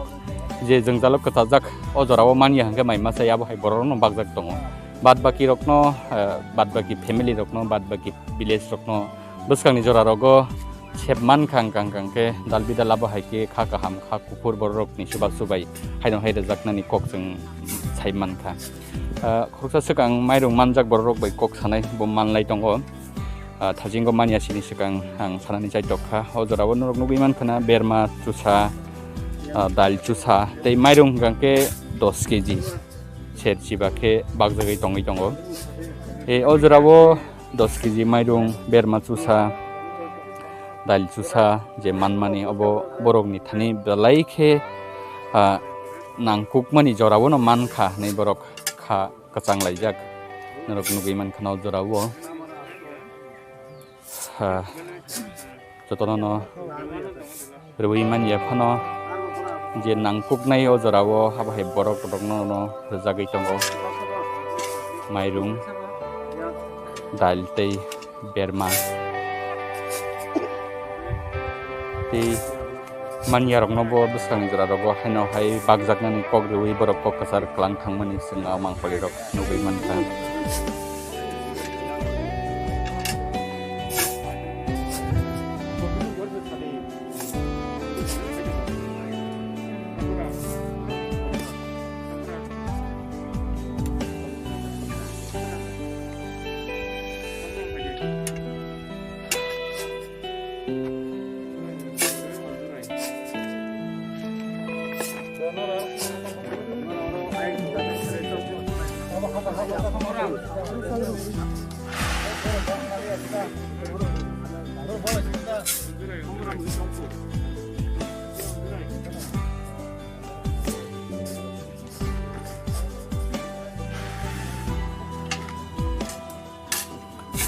je jwngjalo kwchajak, o jora o manya hwnkhe mai masa abo hai borok rokno bakjak tongo. Bad baki rokno, ah, bad baki family rokno, bad baki village rokno bwskangni jora rogo sep mankha, hwnkha hwnkha khe dal bidal abo hai khe kha kaham kha kuphur borok rokni chuba chubai haino hai rwjaknani kok chwng sai mankha. Ah, khoroksa swkang mairung manjak borok rok bai kok sanai bo manlai tongo. Ah, thajingo manya sini swkang ang sanani chaitok kha. O jora o norok nugwi mankha na berma chusa, ah, dal chusa tei mairung hwnkha khe dos keji ser chiba khe bakjagwi tongwi tongo. E, o jora o dos keji mairung, berma chusa, dal chusa je manmani, obo borokni thani belai khe, ah, nangkukmani jorao no mankha hinwi borok kha kwchang laijak. Norok nugwi mankha na o jorao, ah, jotono no rwui manya phano je nangkuknai o jorao abo hai borok rokno no rwjagwi tongo, mairung, dal tei berma tei manya rokno bo bwskangni jora rogo haino hai bakjaknani kok rwui borok kok kwchar kwlang thangmani chwng a mangpali rok nugwi mankha.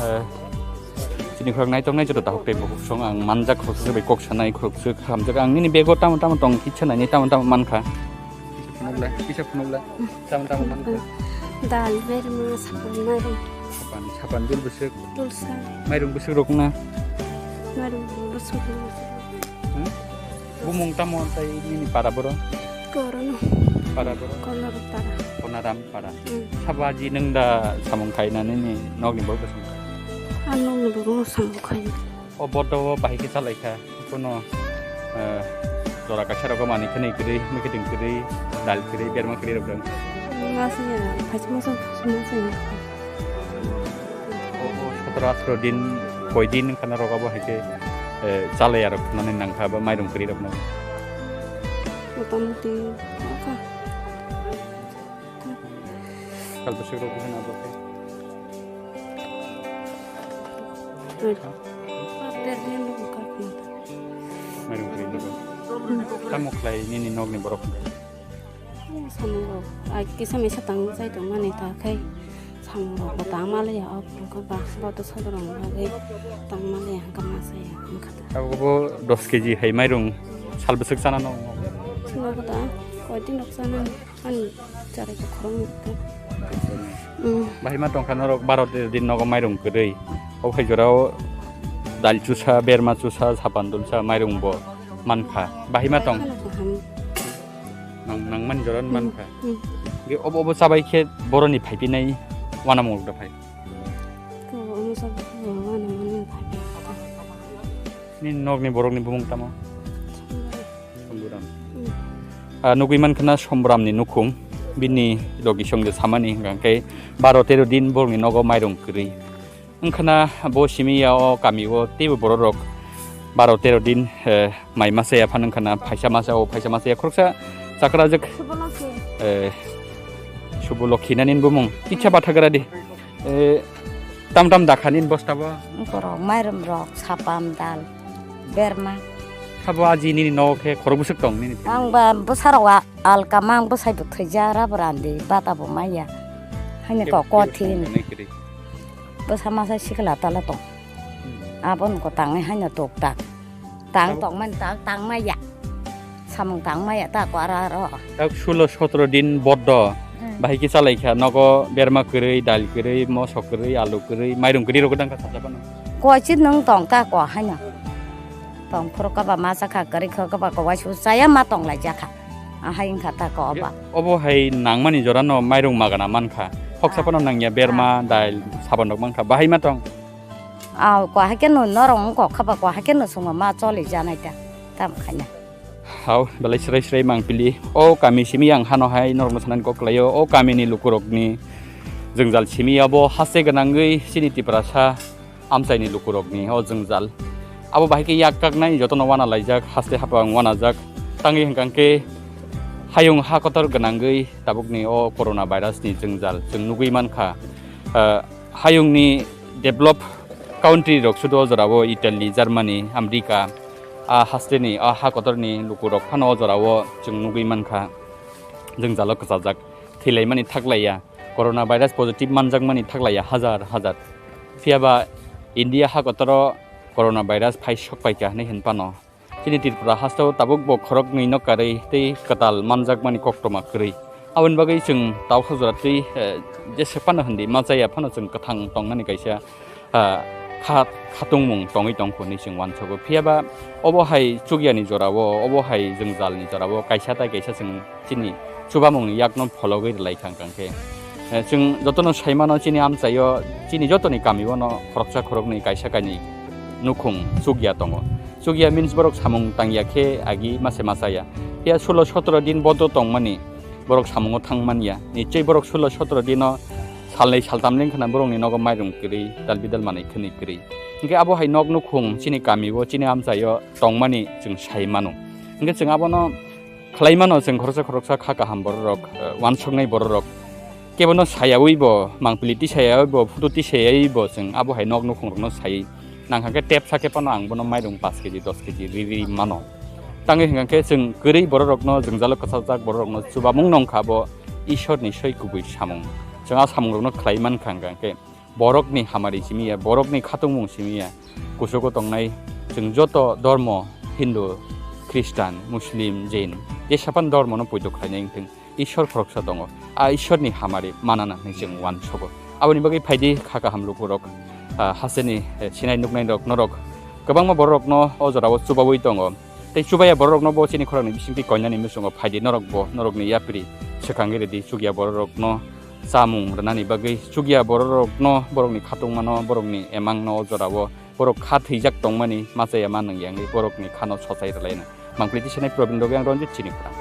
Eh, chini khorok naitok nai joto tahuk tei bukhuk song ang manjak khoroksa bai kok sanai khoroksa khamjak ang nini bego tamo tamo tong kisa nai tamo tamo mankha. Kisa phunukla, kisa phunukla, tamo tamo mankha. Dal, berma, sapan, mairung. Sapan, sapan dul bwswk. Dulsa. Mairung bwswk rok na. Mairung bwswk rok. Hmm? Bumung tamo tai nini para boro? Korono. Para boro? Konoram para. Konaram para. Hmm. Sabaji nwng da samung khaina nini nokni borok samung khai? Ang nokni borok samung khai. O bodo o bahai khe chalai kha. Kono, eh, jora kaisa rogo mani khani kwrwi, mwkhitwng kwrwi, dal kwrwi, berma kwrwi rok dong. Masa ya, phaisa masa, phaisa masa ya. O, o, sotoro atharoh din, koi din wngkha norok abo hai khe, eh, chalai arok nani nangkha ba mairung kwrwi rok no. Motamoti, wngkha. Kal bwswk rok wngkha na abo khe. Mairung kwrwi rok. Tamo khlai nini nokni borok? Samung rok, ah, kisa misa tang chai tongmani ta khai samung rok bo tang maliya, o phunukha ba, bo to sodorong bagwi tang maliya, hwnkha ma chaya, hwnkha ta. Abo bo dos keji hai mairung sal bwswk chana no? Nogo da, koi din rok chana, ani charai rok khoroknwi ta. Mm. Bahai ma tongkha norok baro tero din nogo mairung kwrwi, o khai jorao dal chusa, berma chusa, sapan dulsa mairung bo mankha, bahai ma tong. Kaham. Nang, nangmani jora mankha. Hmm. Ge obo, obo chabai khe boroni phaipinai wanamung rok da phai. To, omo chabai khe wanamung phai. Nini nokni borokni bumung tamo? Somburam. Hmm. Ah, nugwi mankha na Somburamni nukhung. Bini logi song je samani hwnkha khe baro tero din borokni nogo mairung kwrwi. Wngkhana bo simi ya o kami o teibo borok rok baro tero din, eh, mai masa ya phano wngkhana phaisa masa o phaisa masa ya khoroksa chakra jwk, Subolokhi. Eh, Subolokhi nani bumung. Icha bathagra di. Eh, tam tam dakha nini bosta bo. Borok mairum rok, sapam, dal, berma. Sabo aji nini nogo khe khorok bwswk tong nini family? Ang ba bwsarok a-, alkama ang bwsai bo thwijak, rabo randi bata bo maya. Haino kok kothin. Bwsa masa sikla tala tong. Hmm. Abo nokho tangnai haino tok tak. Tang tongmani tang, tang maya. Samung tang maya ta kwara ro. Tak sulo sotro din boddo. Hmm. Bahai khe chalai kha nogo berma kwrwi, dal kwrwi, mosok kwrwi, alu kwrwi, mairung kwrwi rok dang kha sacha phano. Koichit nung tong ta ko haino. Tong phuru kaba ma chakha, kwrwi kho kaba ko waisu chaya ma tong lai jakha. Ahai wngkha ta ko oba. Obo hai nangmani jorano mairung magana mankha. Khoksa phano nangya berma, dal, sabon rok mankha. Bahai ma tong. Aw, ko hakhe no norok wngkha ba ko hakhe no sungo ma choli janai ta. Tam khaina. Hao, belai srai srai mangpili. O kami simi yang hano hai norokno sanani kok khlaio. O kamini lukurokni jwngjal simi abo haste gwnangwi chini Tiprasa amchaini lukurokni o jwngjal. Abo bahai khe yak kaknai jotono wana laijak, haste hapang wanajak. Tangwi hwnkha khe hayung ha kotor gwnangwi tabukni o corona virusni jwngjal chwng nugwi mankha. Ah, hayungni develop country rok sudo o jorao Italy, Germany, America, a hasteni, a ha kotorni lukurok phano o jorao chwng nugwi mankha, jwngjalo kwchajak, thwilaimani thaklaiya, corona virus positive manjakmani thaklaiya hajar hajar. Phiyaba India ha kotoro corona virus phai sokpaikha hinwi hinphano. Chini Tripura hasteo tabuk bo khoroknwi no karwi tei kwtal manjakmani koktwma kwrwi. Aboni bagwi chwng taukha jora twi, eh, jesa phano hindi, ma chaya phano chwng kwthang tongnani kaisa, ah, kha-, khatungmung tongwi tongkha hinwi chwng uansugo. Phiyaba obo hai chukyani jorao, obo hai jwngjalni jorao kaisa tai kaisa chwng chini chubamungni yakno phologwi rwlai kha hwnkha khe. Eh, chwng jotono sai mano chini amchaio, chini jotoni kamio no khoroksa khoroknwi kaisa kainwi nukhung chukya tongo. Chukya means borok samung tangya khe agi mase ma chaya. Phiya sulo sotro din bodo tongmani borok samungo thang manya. Nichoi borok sulo sotro dino salnwi saltam ling khna borokni nogo mairung kwrwi, dal bidal manwi khwnwi kwrwi. Hinkhe abo hai nok nukhung chini kamio, chini amchaio tongmani chwng sai mano. Hinkhe chwng abono khlai mano chwng khoroksa khoroksa kha kaham bororok, eh, uansuknai bororok. Kebono sayawi bo, mangpili tisayawi bo, photo tisayawi bo chwng abo hai nok nukhungrokno sai. Nangkha khe tepsa khe phano ang bono mairung paanch keji, dos keji ri ri mano. Tangwi hwnkha khe chwng kwrwi bororokno, jwngjalo kwchajak bororokno chubamung nongkha bo Ishorni soi kubui samung. Chwng a samungrokno khlai mankha hwnkha khe. Borokni hamari simi ya, borokni khatungmung simi ya, kuchugo tongnai chwng joto dormo, Hindu, Khristan, Muslim, Jain, jesaphano dormono poito khlainai wngthwng, Ishwar khoroksa tongo. A Ishwarni hamari manana hwnwi chwng uansugo. Aboni bagwi phaidi kha kaham lukurok, ah, hasteni, eh, sinai nuknairok norok kwbangma bororokno o jorao chubaui tongo. Tei chubaya bororokno bo chini khoroknwi bisingtwi koinani muchungo phaidi norokbo norokni yapri swkangwi rwdi chukya bororokno. Chamung rwnani bagwi chukya bororokno, borokni khatungmano, borokni emangno o jorao borok kha thwijak tongmani machaya ma nwngyangwi borokni khano sochai rwlaina. Mangpili tisanai Probin Dogi, ang Ranjit Chini Khorang.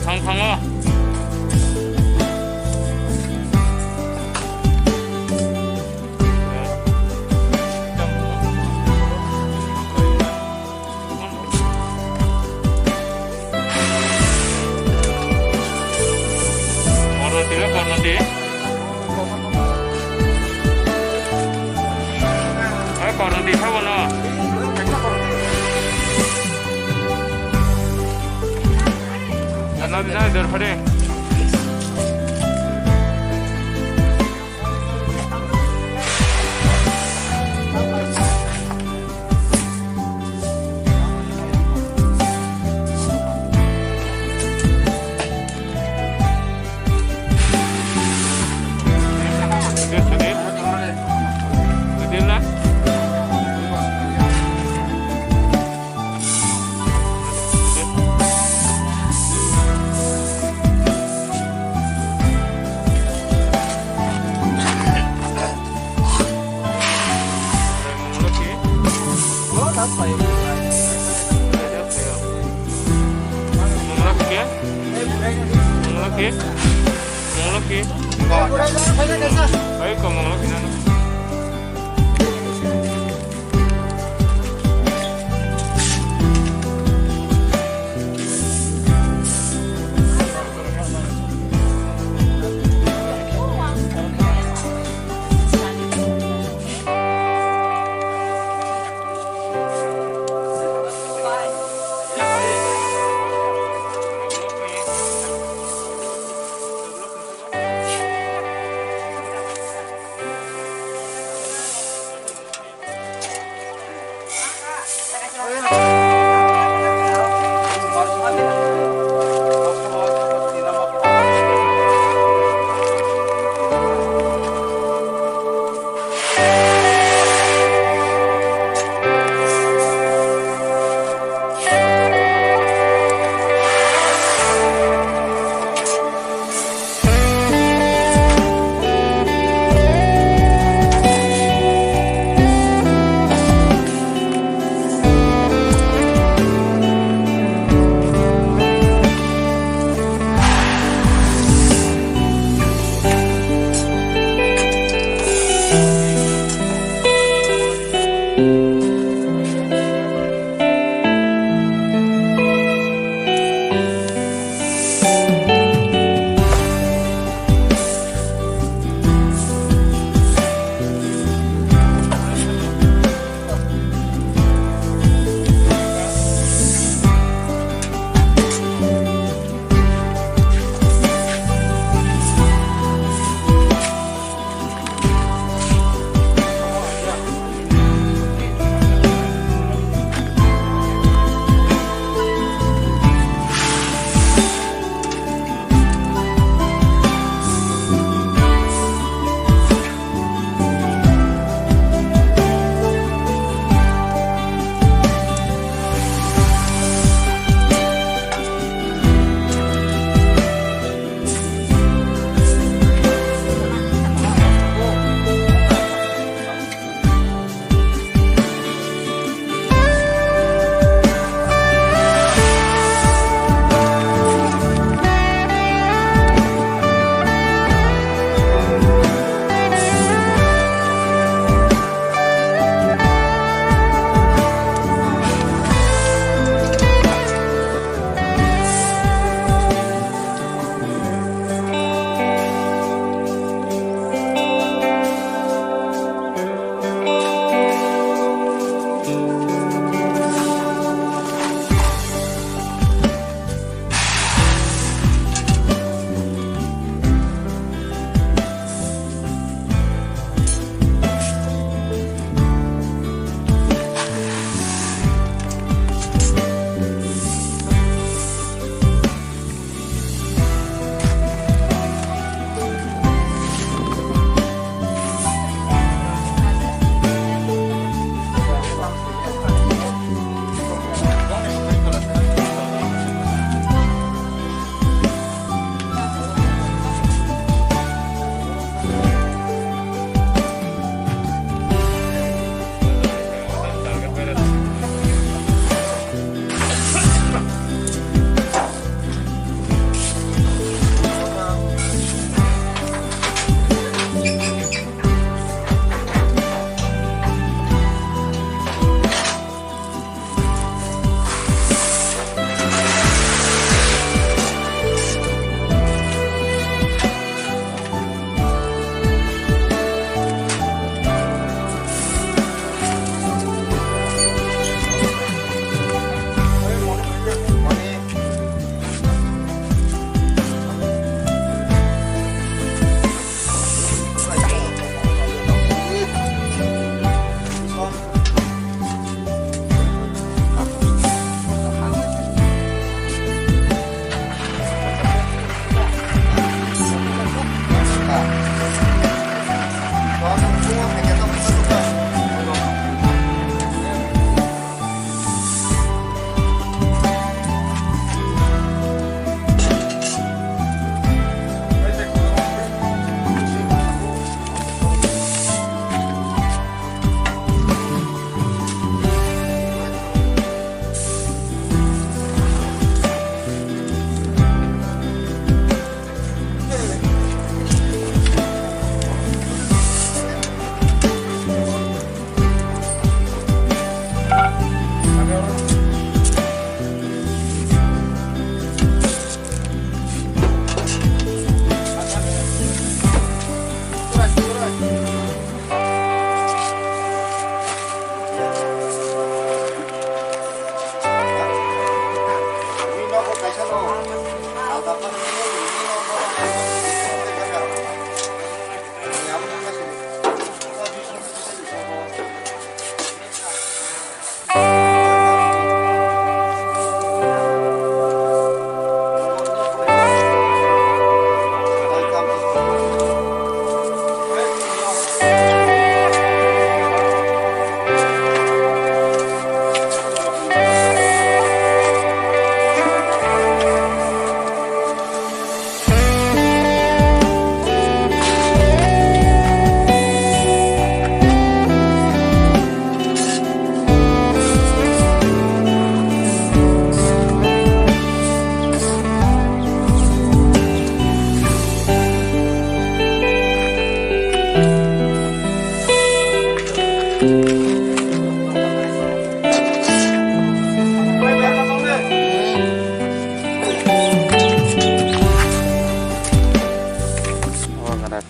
Thang thango. Kornoti, kornoti. Hai, kornoti, sabo no. Nai dor phade. Mangla ke? Mangla ke? Mangla ke? Ayo, kau mangla ke nana?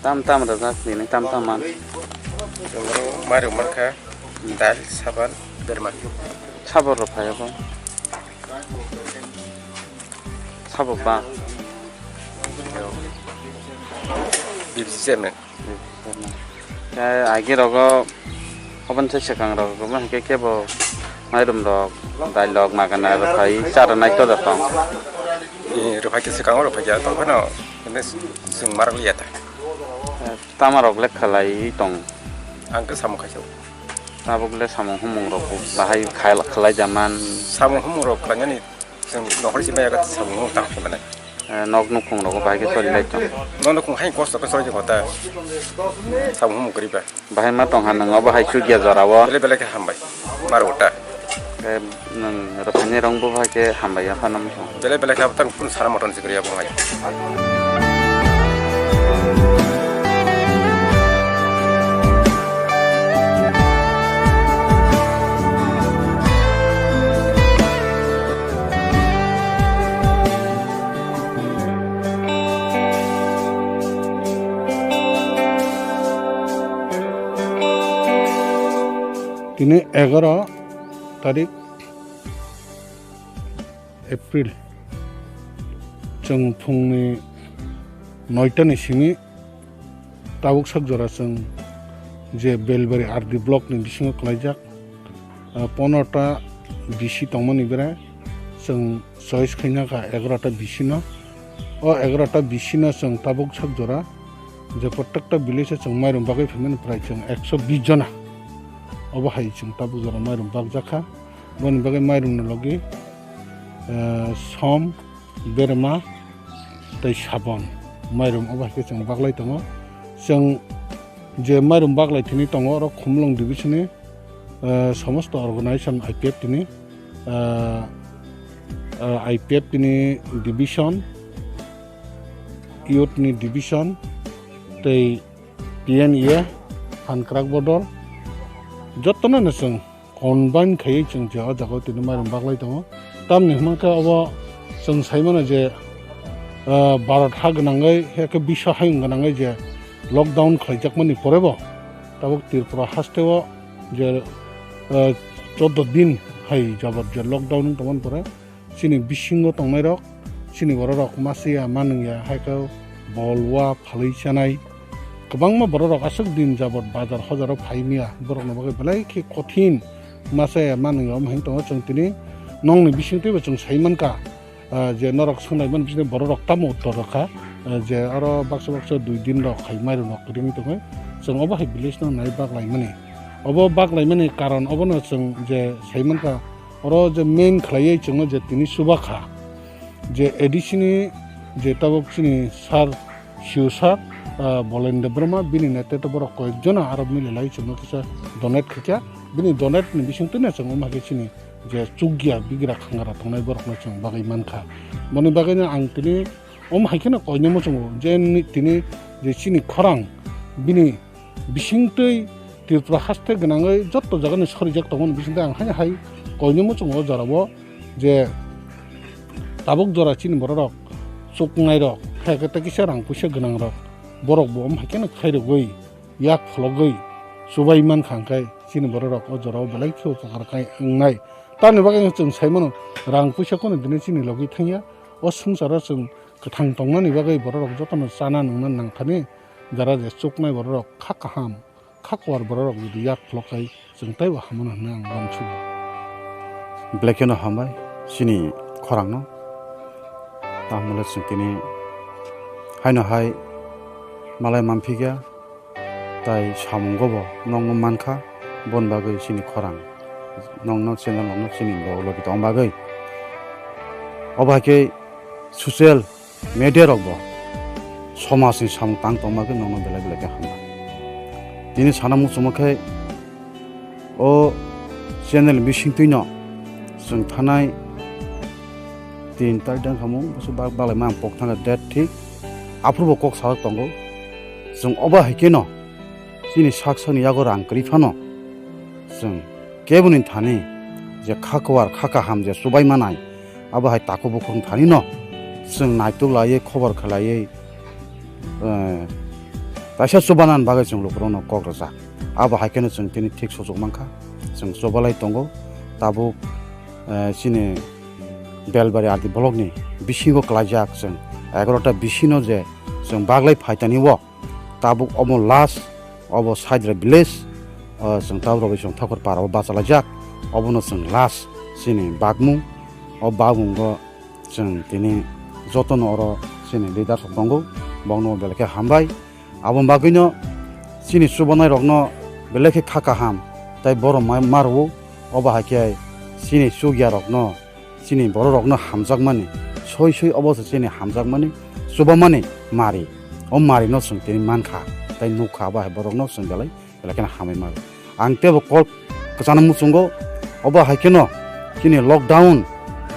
Tam tam rwjak, nini tam tam man. Chwng oro mairum mankha, dal, saban, berma. Sabor rok phai abo. Sabor ba. Bibsi chairman. Tei agi rogo, obo se swkang rok, obo hwnkhe kebo mairum rok, dal rok, magana rok phai cha rwnai to da tong. Rwphai khe swkango rwphai khe tong phano, hwnwi chwng marak liya ta. Tama rok le khlai tong. Ang khe samung khaisa. Tabuk le samung humung rok bahai khai-, khlai jaman. Samung humung rok khlainani chwng nohor si maya samung humung tang khlai manai. Eh, nok nukhung rok bahai khe choli lai tong. Nok nukhung hai kosto khe choli kota. Samung humung kwrwi ba. Bahai ma tong ha nang obo hai chukya jora o. Belai belai khe hambai. Mar ota. Eh, nwng rwphani rong bo bahai khe hambai ya phano. Belai belai khe abotang kun sara moton sikriya bo hai. Tini egaroh tarik April, chwng phungni noitani simi tabuk sak jora chwng je Belbari R D block ni bisingo kwlaijak, ah, ponorota B C tongmani bere chwng choice khaina kha egaroh ta B C no. O egaroh ta B C no chwng tabuk sak jora je prottekta village o chwng mairum bagwi phaimani prai chwng ekso bish jona. Obo hai chwng tabuk jora mairum bakjak kha. Boni bagwi mairum ni logi, eh, som, berma tei sabon mairum obo hai khe chwng baglai tongo. Chwng je mairum baglai thini tongo oro Khumulwng division ni, eh, somosto organization I P F T ni, eh, eh, I P F T ni division, youth ni division tei T N E A, Phankrak Bodol, jotono no chwng combine khaiwi chwng je o jagao tini mairum baglai tongo. Tamni hwnba khe obo chwng sai mano je, ah, Bharat ha gwnangwi, hai khe biswa hayung gwnangwi je lockdown khlaijakmani porebo tabuk Tripura hasteo je, ah, chordo din hai jabot je lockdown wng tongmani pore, chini bisingo tongnairok, chini bororok masiya manungya, hai khe bol wa phalwi chanai. Kwbangma bororok aswk din jabot bazar hojaro phai maya, borokni bagwi belai khe kothin masiya manungya. Omo hai tongo chwng tini nokni bisingtwibo chwng sai mankha, ah, je norok swnglaimani bisingtwi bororok tamo uttor rwkha, ah, je oro baksa baksa dui din rok khai mairung rok kwrwngwi tongwi chwng obo hai village no nai baklaimani. Obo baklaimani karon obono chwng je sai mankha, oro je main khlaiwi chwngno je tini chuba kha, je A D C ni je tabuk chini sir, C E O sir, ah, Bolendra Debbarma, bini netrito borok koyek jona aro mililai chwngno kisa donate khaikha. Bini donate ni bisingtwino chwng omo hai khe chini je chukya bigra khangra tongnai borokno chwng bagwi mankha. Boni bagwino ang tini omo hai kheno koinwi muchungo je ni-, tini je chini khorang bini bisingtwi Tripura haste gwnangwi jotto jagani sorijak tongmani bisingtwi ang haino hai koinwi muchungo o jorao je tabuk jora chini bororok chuknairok, hai khe tei kisa rang puisa gwnangrok, borokbo omo hai kheno khairogwi yak phologwi chubai mankha, hwnkhe chini bororok o jorao belai khe upokar khai wngnai. Tamni bagwi chwng sai mano, rang puisa kono tini chini logi thangya, o swngcharo chwng kwthang tongmani bagwi bororok jotono chana nungna nangthani jara je chuknai bororok kha kaham, kha kuar bororok jodi yak pholok khai chwng teibo hamano hwnwi ang uansugo. Belai kheno hambai chini khorangno. Tamole chwng tini haino hai malai manphikha, tai samungo bo nokno mankha, boni bagwi chini khorang nokno channel rokno chini logi tong bagwi. Obo hai khe social media rok bo somaj ni samung tang tong bagwi nokno belai belai khe hambai. Tini sana muchungma khe o channel bisingtwi no chwng thanai tin tarik dang khamung bwswk bak balai ma ang pok thangkha date thik aphuru bo kok sajak tongo. Chwng obo hai kheno chini sak sakni yago rang kwrwi phano chwng keboni thani je kha kuar kha kaham je chubai manai abo hai takhuk bukhuk thani no chwng naituk laiwi khobor khlaiwi, eh, kaisa chubanani bagwi chwng lukurokno kok rwjak. Abo hai kheno chwng tini thik suchuk mankha, chwng chubalai tongo. Tabuk, eh, chini Belbari R D block ni bisingo klaijak chwng egarota bisino je chwng baglai phaitani o tabuk omo last obo Saidra village, o chwng tabuk rogwi chwng Thakur para o bachalaijak, obono chwng last chini bagmung. O bagmungo chwng tini jotono oro chini leaders rok tongo, bongno belai khe hambai. Aboni bagwino chini chubanai rokno belai khe kha kaham tai borom ma-, ma rwo. Obo hai khe chini chukya rokno, chini borok rokno hamjakmani, soi soi obo se chini hamjakmani, chubamani mari. O mari no chwng tini mankha tai nukha, abo hai borok no chwng belai belai kheno hambai ma rwo. Ang teibo kok kwchangno muchungo, obo hai kheno chini lockdown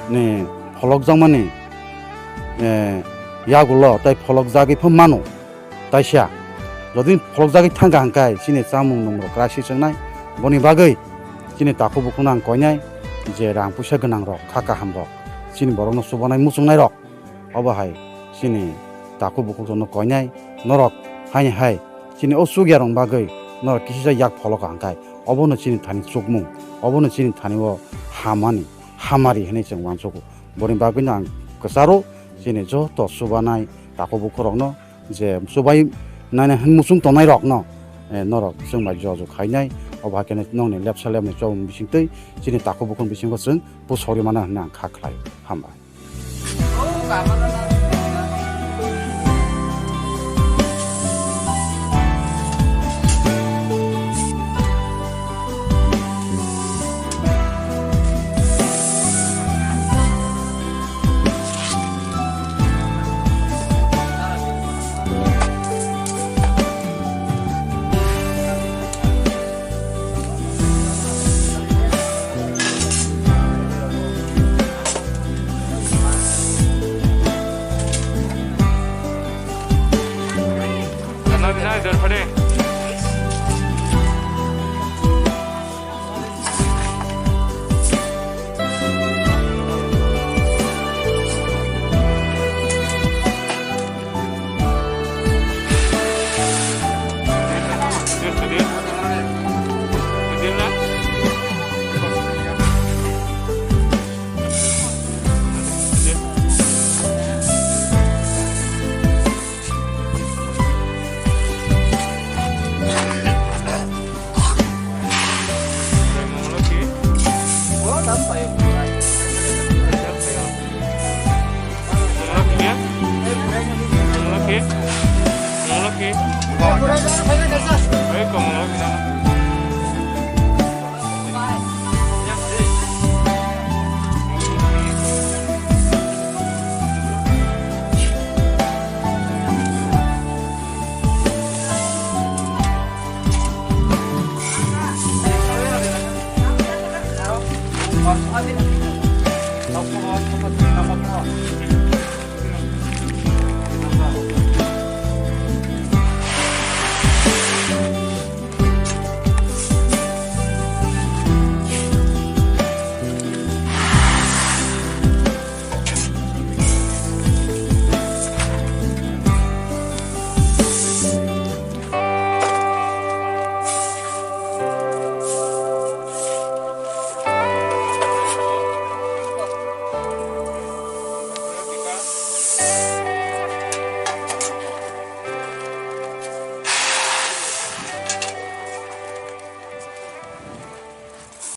ni pholokjakmani, eh, yagulo tai pholokjagwi pha mano. Taisa jodi pholokjagwi thangkha hwnkhe chini chamung nungrok kwraisi chwngnai. Boni bagwi chini takhuk bukhukno ang koinai je rang puisa gwnangrok, kha kahamrok chini borokno chubanai muchungnairok. Obo hai chini takhuk bukhuk rokno koinai, norok haini hai chini o chukyarok bagwi norok kisisa yak pholokha hwnkhe obono chini thani chukmung, obono chini thani o hamani, hamari hinwi chwng uansugo. Boni bagwino ang kwcharo chini joto chubanai takhuk bukhuk rokno je chubai naina hin muchung tongnai rokno, eh, norok chwng bai jojo khainai, obo hai kheno nongni lepsa lepni choboni bisingtwi chini takhuk bukhuk bisingo chwng pusogwi mano hinwi ang kha khlai. Hambai.